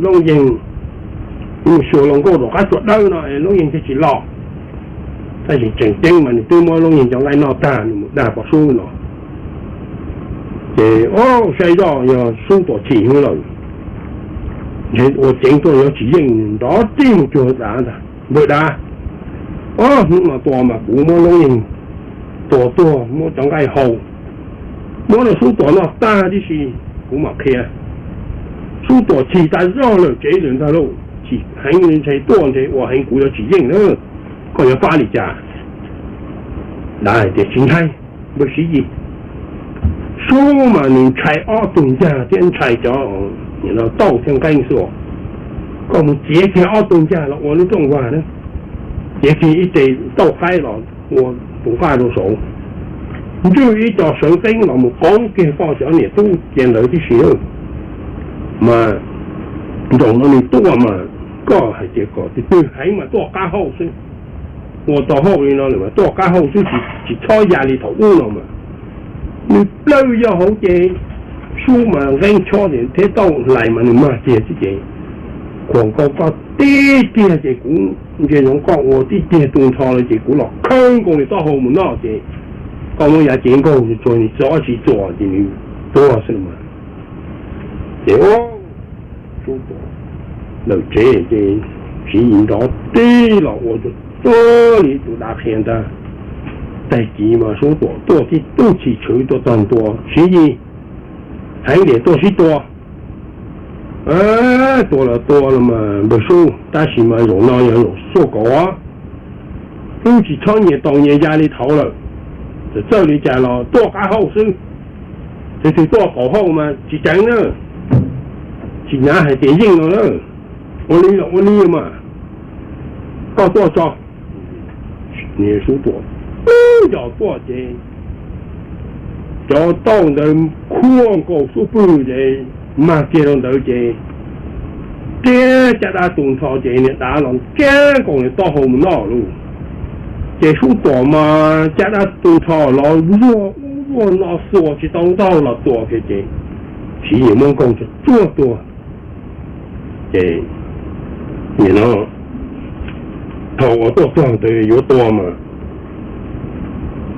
Looj Yeej mus xyuas hluas nkauj rov qab tsuas dawb no es Looj Yeej thiaj tsis los. Tab sis tseem ceeb mas nws twb muab Looj Yeej cov nqaij noj tag nws mus dag pog Sub no. Ces saib zoj yog Sub Tuam chim heev lawm, ntshe ua ceev tuaj yuav tsis yeej, nrov rig mus cuag dav ntag, npawg dav, ob hnub no tua mas kuv muab Looj Yeej tua tuag muab cov nqaij hau, muab rau Sub Tuam noj tag tib si, kuv mam qhia. Sub Tuam chim tas zog lawm tsev lawm ntag lauj, chim heev ntshe tuaj ntshe ua heev kuv yuav tsis yeej na, koj yuav pab li cas? Dav hais tias tsis ntshai, npawg Siv Yis, Sub mas nws ntshai ob tug ncag thiab ntshai cov tauj thiab nqeeb xwb os. Koj mus txiav kiag ob tug ncag los ua lub rooj vag na, Cev kiag ib ce tauj qaib los ua tus nqaj rau saud, ntswj ib co sawv qeeb los mus qoob kiag koj cov niam tub cia ntawd tib si. Mas nraum no nws tuaj mas koj hais tias kom tus twg heev mas tuaj qab hauj xwb. Ua tau hauj li no lawm mas tuaj qab hauj xwb, tsis txhob ya li thaum ub no mas. Nws plawg yog hauv ces sub mas nqeeb chob thiab tauj hlais mas nws mag kiag xwb ces, khuam nkaus koj tib tiag ces kuv ntsia zoo koj ua tib tiag tu nrho lawm ces kuv los khawb nkaus nws taub hau mus noj ces koj muab yav cev nkaug tsuag nws txhob tsis txuas ces nws tuag xwb mas. Ces Sub Tuam lawm tsev ces Siv Yis nrov tib los ua tsuag tsuag li tus dav qhia ntag. Tag kis mas Sub Tuam tuaj tib tug chim tshwv tuaj txog ntua, Siv Yis, heev tias tuaj sib tua. Tua los tua los mas npawg Sub, tab sis mas zaum no yog zaum xuaj kaum, wb tsis txhob nyias taus nyias ya li thaud lawm. Txawm txawj li cas los tuaj qab hauj xwb, tus twg tuaj qaum hauj mas tsis ceev na. Tsis hnyav hais tias yeej no na, ua li los ua li mas, koj tuaj tso. Niag Sub Tuam tib nco tuaj ces cov tauj ntawd khuaj nkaus xub pwg ces mag kiag rau ntawd ces tiab caj dab tu nrho ces niag dav los ntsiab nkaus niag taub hau mus noj lauj. Ces Sub Tuam mas caj dab tu nrho los zuag ub zuag no xuas tsis tau taub hau los tua kiag ces Siv Yis muab nkaug tsuag tsuag tuag. Ces nim no thaum uas tuaj txog ntawd yuav tua mas,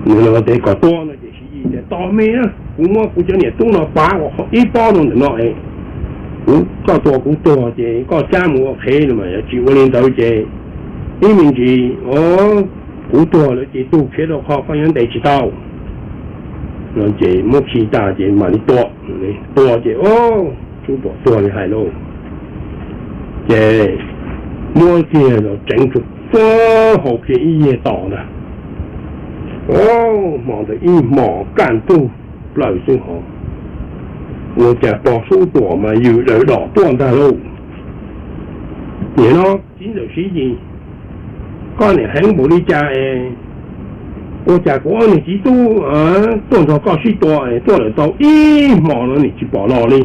nim no tias kom tua no ces Siv Yis tias tos me na, kuv muab kuv cov niam tub no pav ua ib pob rau ntawm no es kuv, koj tua kuv tuag ces koj cab mus ua qhev no mas, yog tsis ua li ntawd ces ib me ntsis kuv tuag lawm ces tug khiav rau qhov koj nyob ntes tsis tau. No ces muab khi tas ces mam li tua. Tua ces Sub Tuam tuag li hais lauj. Ces muab kiag los tseev tsuag tsuag hau kiag ib yig tos ntag. Hmo ntawd ib hmos kaj ntug plaws xwb hos, ua cas pog Sub Tuam mas yws daws dom tuaj ntag lauj. Nim no txiv ntxawm Siv Yis, koj niam heev npaum li cas es ua cas kuv ob niag txiv tub tuaj nrog koj sib tua es tuaj lawm tau ib hmos no nim tsis pom los li?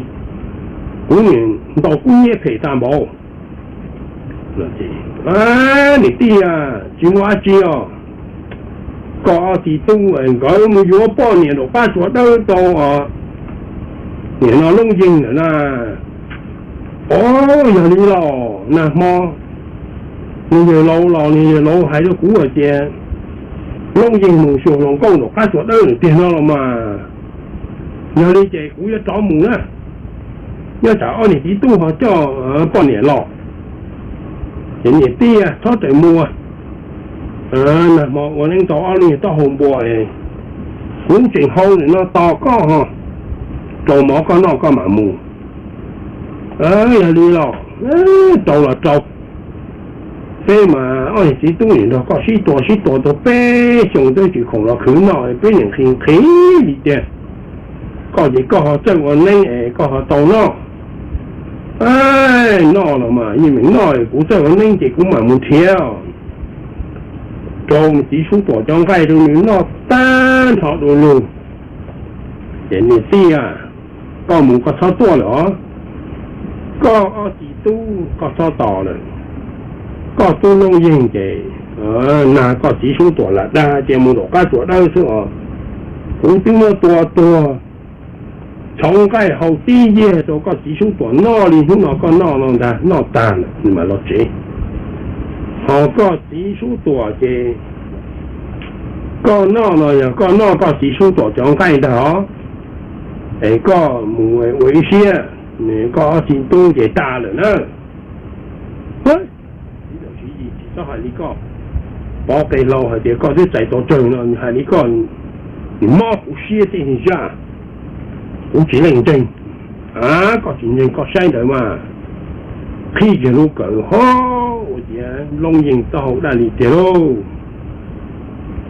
Kuv nim ntaus kub nyiab phem tag npaum. Niam tij, tsis muaj dab tsi os. Koj ob txiv tub nkawd mus yuav poj niam nraum qab tsuas dawb rau nim no Looj Yeeg lawm na. Os, yog li los nag hmo nws yawg laus los nws yawg laus hais rau kuv hais tias Looj Yeeg mus xyuas hluas nkauj nraum qab tsuas dawb lawm tiag no los mas. Yog li ces kuv yuav rov mus na, nyob tsam ob niag txiv tub ho coj poj niam los. Ces niam tij, txhob rawm mus, nag hmo ua neeb tau ob lub niag taub hau npua, kuv tseem hau nim no tos koj ho, rau mov koj noj koj mam mus. Yog li los rau los rau. Peb mas ob niag txiv tub nim nrog koj sib tua sib tua tau peb xyoos twb tsis khoom los khwv noj, peb nim nqhis nqhis li tiag. Koj ces koj ho txawj ua neeb es koj ho tau noj. Noj los mas yeej meem noj, kuv txawj ua neeb ces kuv mam mus nrhiav. Rau txiv Sub Tuam cov nqaij rau nws noj tag nrho du lug. Ces niam tij, koj mus koj txhob tuaj lawm os. Koj ob txiv tub koj txhob tos lawm. Koj tub Looj Yeeg ces nag koj txiv Sub Tuam lam dag ces mus nraum qab tsuas dawb xwb os. Kuv twb muab tua tuag, tshauv nqaij hau tib yiag rau koj txiv Sub Tuam noj li hnub no koj noj no ntag, noj tag lawm nws mam los tsev. Ho koj txiv Sub Tuam ces koj noj no yog koj noj koj txiv Sub Tuam cov nqaij ntag os. Es koj mus ua ib siab, koj ob txiv tub ces tas lawm na. Txiv Yis, tsis txhob hais li koj. Pov qe hlau hais tias koj twb txais tau tsawg no hais li koj, nws mob kuv siab tib zaj. Kuv tsis leej ntseeg. A, koj tsis ntseeg koj saib ntawd mas. Qhib kiag lub kawm ho, ua ciav Looj Yeeg taub hau daj li tiag lauj.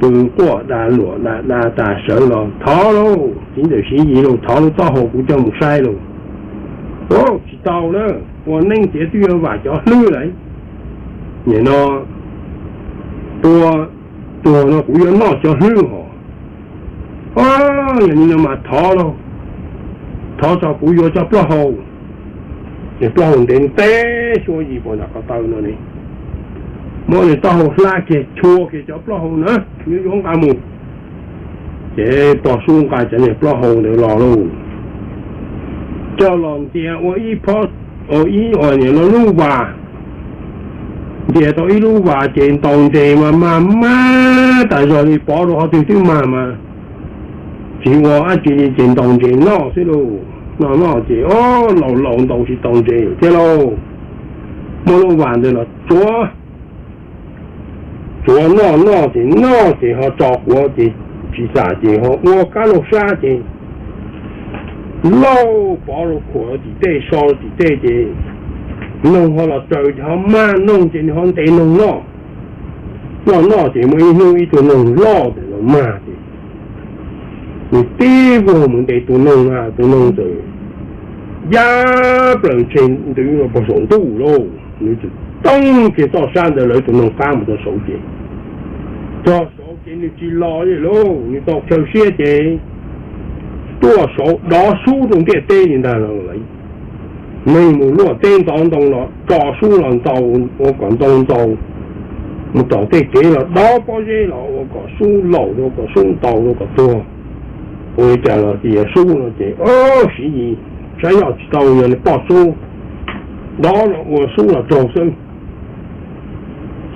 Pw quaj da luam da da tas sawv los thov lauj, txiv ntxawm Siv Yis lauj, thov lub taub hau kuv coj mus saib lauj. Tsis tau na, ua neeb tiav twb yuav vam cov hlwb lawm. Nim no Tua tuag no kuv yuav noj cov hlwb hos. Yog li no mas thov lauj, thov tso kuv yuav cov plaub hau. Ces plaub hau ntev ntev xyuas yim puas nram ko taw no ne, muab nws taub hau hlab kiag chua kiag cov plaub hau na, yuav yuav nqa mus. Ces pog Sub nqa cov niag plaub hau ntawd los lauj, coj los ntiav ua ib, ua ib uas niag lub vas, ntiav tau ib lub vas ces ntaus ntses mas mag mag tas zog li, pov rau qhov twg twb mag mas tsis ua dab tsi li ces ntaus ntses noj xwb lauj. Noj noj ces o, laus laus ntaus tsis tau ntses thiab lauj. Muab lub vas ntawd los tsuav, tsuav noj noj ces noj ces ho tso quav ces tsis xam ces ho ua kab laug sab ces lauj, pov rau khuam tim tej, so tim tej ces noog ho los tsaws ces ho mag noog ces nws ho ntes noog noj. Noj noj ces muaj ib hnub ib tug noog loj ntawm los mag ces nws tib vag mus ntes tus noog, tus noog txawm ya plaws ntseg ntws los puag saum ntuj lauj. Nws txawm toob kiag txoj sab ntawd lawv tus noog qab mus rau saud ces, txog saud ces nws tsis los li lauj, nws tau chaw siab ces tuaj saud dov sub rau ntiaj teb li ntag lauj. Neeg mus luaj teb ntov ntoo los tso sub los ntaus ua kom ntoo ntaus, mus tom tej kev los dov pob zeb los ua kom sub laus, ua kom sub ntaus, ua kom tuag. Ua li cas los tias sub no ces Siv Yis saib yog tsis tau yog nws poj sub dov los ua sub los raug xwb.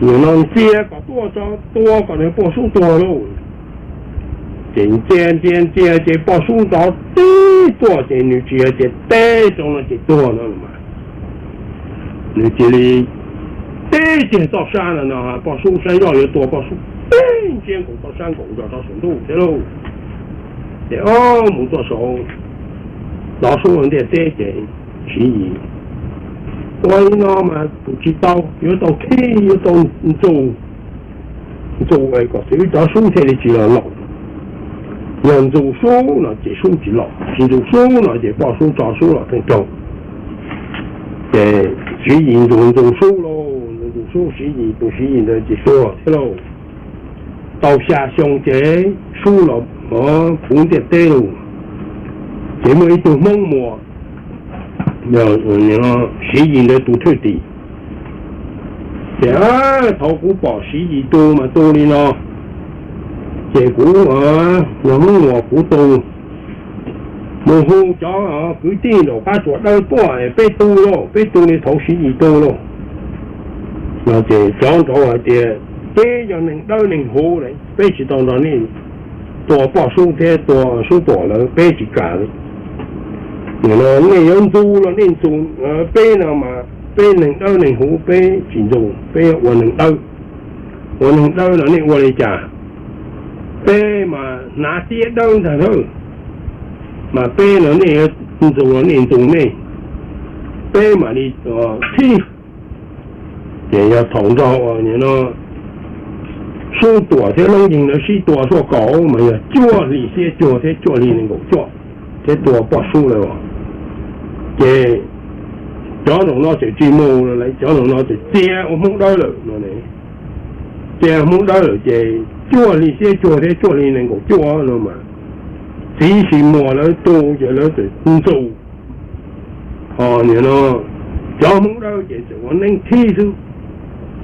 Nim no ntxias kom tuaj tso, tua kom nws poj sub tuag lauj. Ces ntxias ntxias ntxias ces poj sub nrov tib tuaj ces nws tsis yog tias teb rau no ces tuag no mas, nws cia li teb kiag txoj sab no no, poj sub saib yog yuav tua poj sub teb ntsiab nkaus txoj sab nkaus nrog rau saum ntuj thiab lauj. Ces o, mus tuaj saud dov sub ntiaj teb ces Siv Yis, ua li no mas tus tsis tau, yuav tau khib, yuav tau ntxus, ntxus kom txwv cov sub thiaj li tsis los laus. Yog ntxus sub no ces sub tsis los, tsis ntxus sub no ces poj sub tso sub los theej raug. Ces Siv Yis ntxus ntxus sub lauj, ntxus ntxus sub Siv Yis, tus Siv Yis ntawd ces tuag thiab lauj. Tau xya xyoo ces sub los puv ntiaj teb lauj. Ces muaj ib tug Hmoob Muas, Siv Yis ntawd tus thwj tim, ces thaum kuv pom Siv Yis tu mas tu li no, ces kuv, yog Hmoob Muas kuv tu mus hu cov kwv tij nraum qab tsuas dawb tuaj peb tu lauj, peb tu li thaum Siv Yis tu lauj. No ces cov nraud hais tias peb yog neeg dawb neeg huv, peb tsis tau nrog nej tua poj sub thiab tua sub tuam lawm, peb tsis kam li. Nim no nej yuav ntxus los nej ntxus, peb no mas peb neeg dawb neeg huv peb tsis ntxus, peb ua neeg dawb. Ua neeg dawb no nej ua li cas? Peb mas hnav tiab dawb ntag lauj, mas peb no nej yuav ntxus los nej ntxus nej, peb mam li thib. Ces yog thaum nrog sub tuam thiab loob yeeg lawv sib tua suaj kaum mas yog cuaj hli xiab cuag thiab cuaj hli nees nkaum cuaj thiab tua poj sub lawm. Ces cov zaum no tseem tsis mus lawm, cov zaum no tseem txia ua Hmoob dawb lawm no. Txia Hmoob dawb lawm ces cuaj hli xiab cuag thiab cuaj hli nees nkaum cuaj no mas txiv Sis Muas lawv tu ces lawv txawm ntxus. Ho nim no cov Hmoob dawb ces txawm ua neeb thib xwb,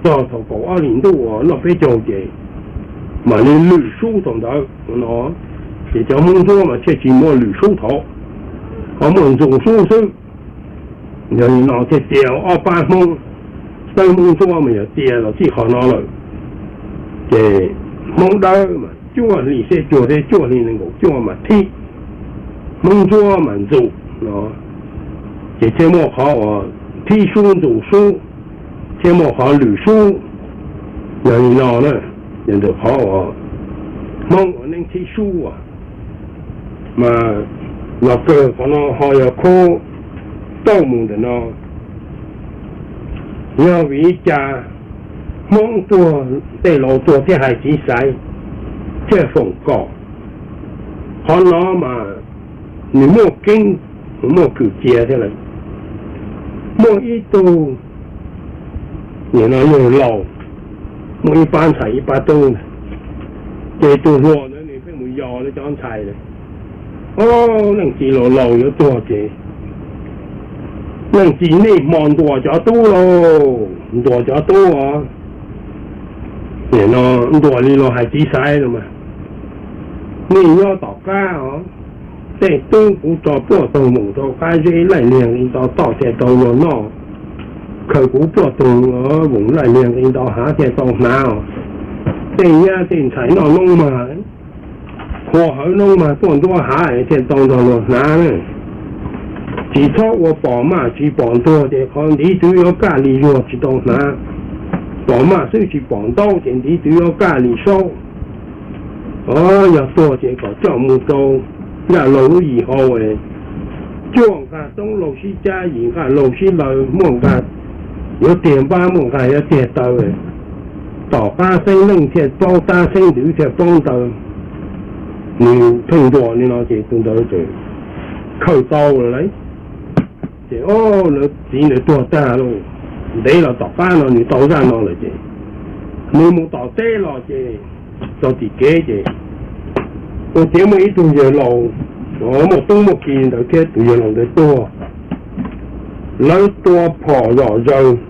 txog thaum kaum ob hlis ntuj uas noj peb caug ces mam li lwm sub thaum ntawd no. Ces cov Hmoob Ntsuab mas thiaj tsis muaj lwm sub thaum, ho muaj ntxus sub xwb. Yog li no thiaj txia ob pab Hmoob, txawb Hmoob Ntsuab mas yog txia los txij qhov no lawm. Ces Hmoob dawb mas cuaj hli xiab cuag thiab cuaj hli nees nkaum cuaj mas thib, Hmoob Ntsuab mas ntxus no. Ces thiaj muaj qhov uas thib sub ntxus sub, thiaj muaj qhov lwm sub. Yog li no na, yog ntawm qhov uas Hmoob ua neeb thib sub as, mas los kawg qhov no ho yog khub tauj mus ntawm no. Yog vim li cas Hmoob tuag, tej laus tuag thiaj hais txiv xaiv, thiaj foom kom? Qhov no mas nws muaj keeb, nws muaj kwv cia thiab lawm. Muaj ib tug nim no yawg laus, muaj ib pab ntxhais ib pab tub. Ces tus hluas ntawd nws pheej mus yos lawv cov ntxhais lawm. Ob, leej txiv laus laus yuav tuag ces leej txiv niaj hmo ntuas cov tub lauj, ntuas cov tub os. Nim no ntuas li los hais txiv xaiv los mas, nej nyob tom qab os, tej tub kuv tso pluaj toog voos rau qab zeb laij liag nqi ntau toj thiaj tau luag noj, khaws kuv pluaj toog voos laij liag nqi ntau hav thiaj tau hnav os. Tej nyab tej ntxhais noj noob mag, hua hawv noob mag tuaj nruab hav thiaj tau nrog luag hnav na. Tsis txhob ua pom maj tsis pom ntuag ces qhov ntiv twv yuav kaj li zuag tsis tau hnav. Pom maj xwb tsis pom ntaub ces ntiv twv yuav kaj li saub. Os, yog tuag ces kom coj mus rau Nraj Laug lub yim hau, cuaj nqaj roob laug sib cab, yim nqaj laug sib law, muaj nqaj yuav tiag npab, muaj nqaj yuav tiag taw. Tom qab xeeb leej thiaj paub tab, xeeb ntwv thiaj paub ntaw. Nws pheej ntuas li no ces tus ntawd txawm khaws tau lawm lauj. Ces lawv txiv ntawd tuag tag lauj, ntev los tom qab no nws tau zaj no lawm ces nws mus tom teb los ces txog tim kev ces ua ciav muaj ib tug yawg laus, muaj tub muaj ki ntawd thiab tus yawg laus ntawd tuag. Lawv tua phom zom zaws,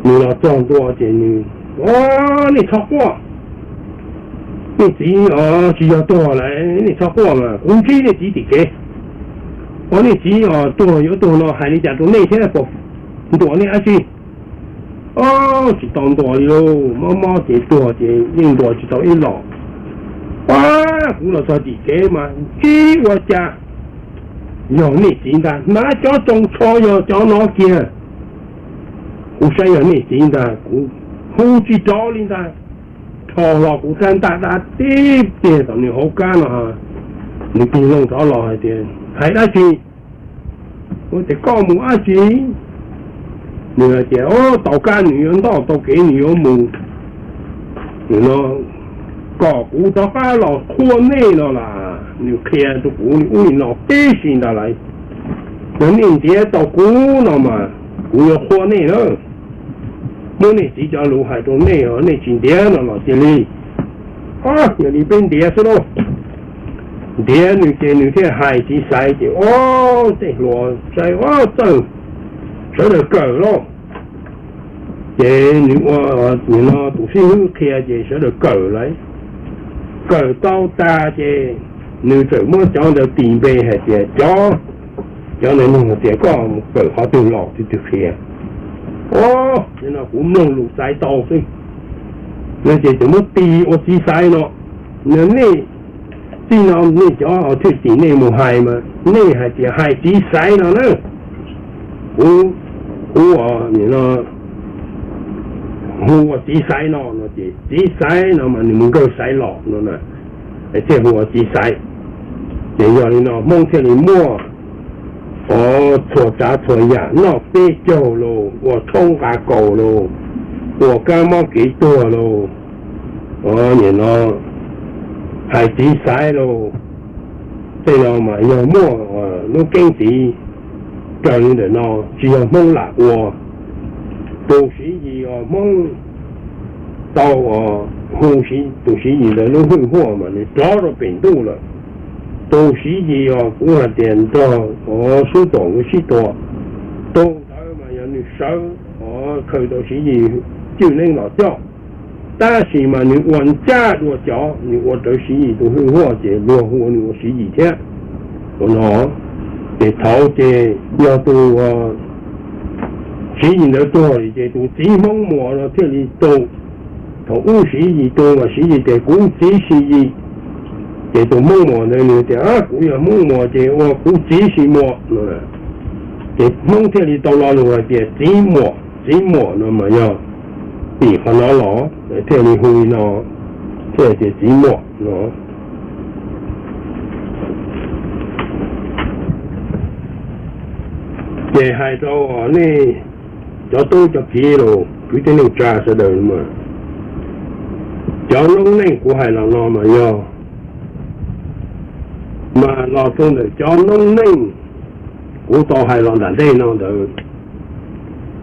nws los txog ntua ces nws, nej txhob quaj, nej txiv tsis yog tuag lawm, nej txhob quaj mas kuv ntsib nej txiv tim kev. Os, nej txiv os tuag yuav tuag no hais li cas rau nej thiab, puas ntuas nej dab tsi? Os, tsis tau ntuas li lauj, mob mob ces tuag ces yeej ntuas tsis tau ib los. Os, kuv los txog tim kev mas ntsib ua cas yog nej txiv ntag, hnav cov tsoo tsho yog cov no kiag. Kuv saib yog nej txiv ntag, kuv hu tsis rov li ntag. Rho hlo kuv rab ntaj dab tib tiag tom nws hauv kab no. Nws tig loo rov los hais tias, hais dab tsi? Kuv tias koj mus dab tsi? Nws hais tias, o, tau kab nws yuav ntoj, tau kev nws yuav mus. Nws no, kom kuv rov qab los qhuas nej no las. Nws qhia rau kuv li ub li no tib si ntag lauj. Yog nej ntiav tau kuv no mas kuv yuav qhuas nej na. Muab nej txiv cov lus hais rau nej os, nej tsis ntiav no los cia li. Yog li peb ntiav xwb lauj. Ntiav nws ces nws thiaj hais txiv xaiv ces, o, tej hluas saib, o, txawj, sawv daws kawm lauj. Ces nws ua, nim no tus xib hwb qhia ces sawv daws kawm lauj. Kawm tau tas ces nws txawm muab cov ntawd tis npe hais tias cov, cov ntawd nug hais tias koj mus kawm qhov twg los twg twg qhia. O, nim no kuv mloog lus xaiv tau xwb. No ces txawm muab tis ua txiv xaiv no. Nej txij no nej cov thwj tim nej mus hais mas nej hais tias hais txiv xaiv no na. Kuv, kuv nim no hu ua txiv xaiv no no ces txiv xaiv no mas nws mus nkawg xaiv los no na, thiaj hu ua txiv xaiv. Ces yog li no Hmoob thiaj li muaj, o, txhua tsav txhua yam, noj peb caug los, ua tshoob nqa kaus los, ua kab mob kev tuag los, nim no hais txiv xaiv los, tej no mas yog muaj lub keeb tiv raws li ntawm no, tsis yog Hmoob lam ua. Tus Siv Yis os, Hmoob tau hu tus Siv Yis ntawd lub hwj huaj mas nws rov rau pem ntuj lawm. Tus Siv Yis os, kuv hais tias nrog xub tom kuv sib tua, tus ntawd mas yog nws sawv, khaws tau Siv Yis cwj neeb los coj. Tab sis mas nws ua ncaj dua cov, nws ua rawv Siv Yis tus hwj huaj ces luag hu ua nws ua Siv Yis thiab. Ua no, ces thaum ces yog tus Siv Yis ntawd tuag ces tus txiv Hmoob Muas no thiaj li tu. Thaum ub Siv Yis tu mas Siv Yis tias kuv txiv Siv Yis, ces tus Hmoob Muas ntawd nws tias kuv yog Hmoob Muas ces ua kuv txiv Siv Muas no. Ces Hmoob thiaj li tau lo lus hais tias txiv Muas, txiv Muas no mas yog tim qhov no los thiaj li hu li no, thiaj tias txiv Muas no. Ces hais rau nej cov tub cov kiv los kwv tij neej tsa sawv daws mas, cov noob neej kuv hais los no mas yog, mas los rau ntawm cov noob neej kuv tau hais los nram ntej no ntawd,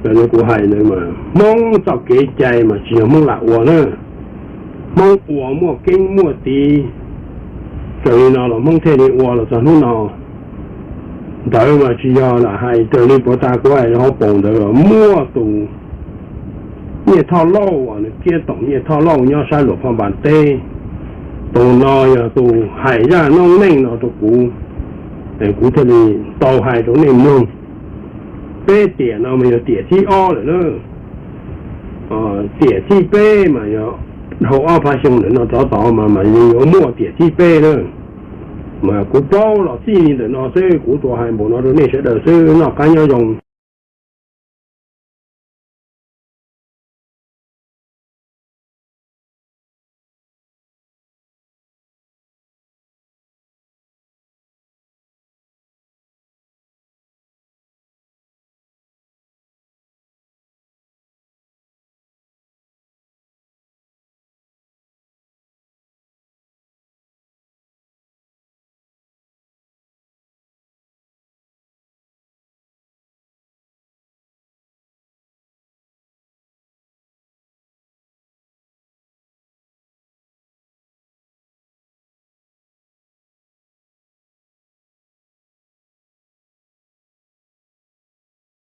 Raws li kuv hais ntawd mas Hmoob txoj kev cai mas tsis yog Hmoob lam ua na. Hmoob ua muaj keeb muaj tiv raws li no los Hmoob thiaj li ua los txog hnub no. Ntawd mas tsis yog lam hais raws li puag ta kuv hais hauv paus ntawd los muaj tus Nyiaj Thoj Lauj, nws kiab toom Nyiaj Thoj Lauj nyob sab Luam Phaj Npas teb. Tus no yog tus hais zaj noob neej no rau kuv, kuv thiaj li tau hais rau nej mloog. Peb tiam no mas yog tiam thib ob lawm na. Tiam thib peb mas yog dhau ob phav xyoo ntawm no rov tod mas mas yuav muaj tiam thib peb na. Mas kuv paub los txij li ntawm no xwb, kuv tsuas hais npaum no rau nej sawv daws xwb, noj qab nyob zoo.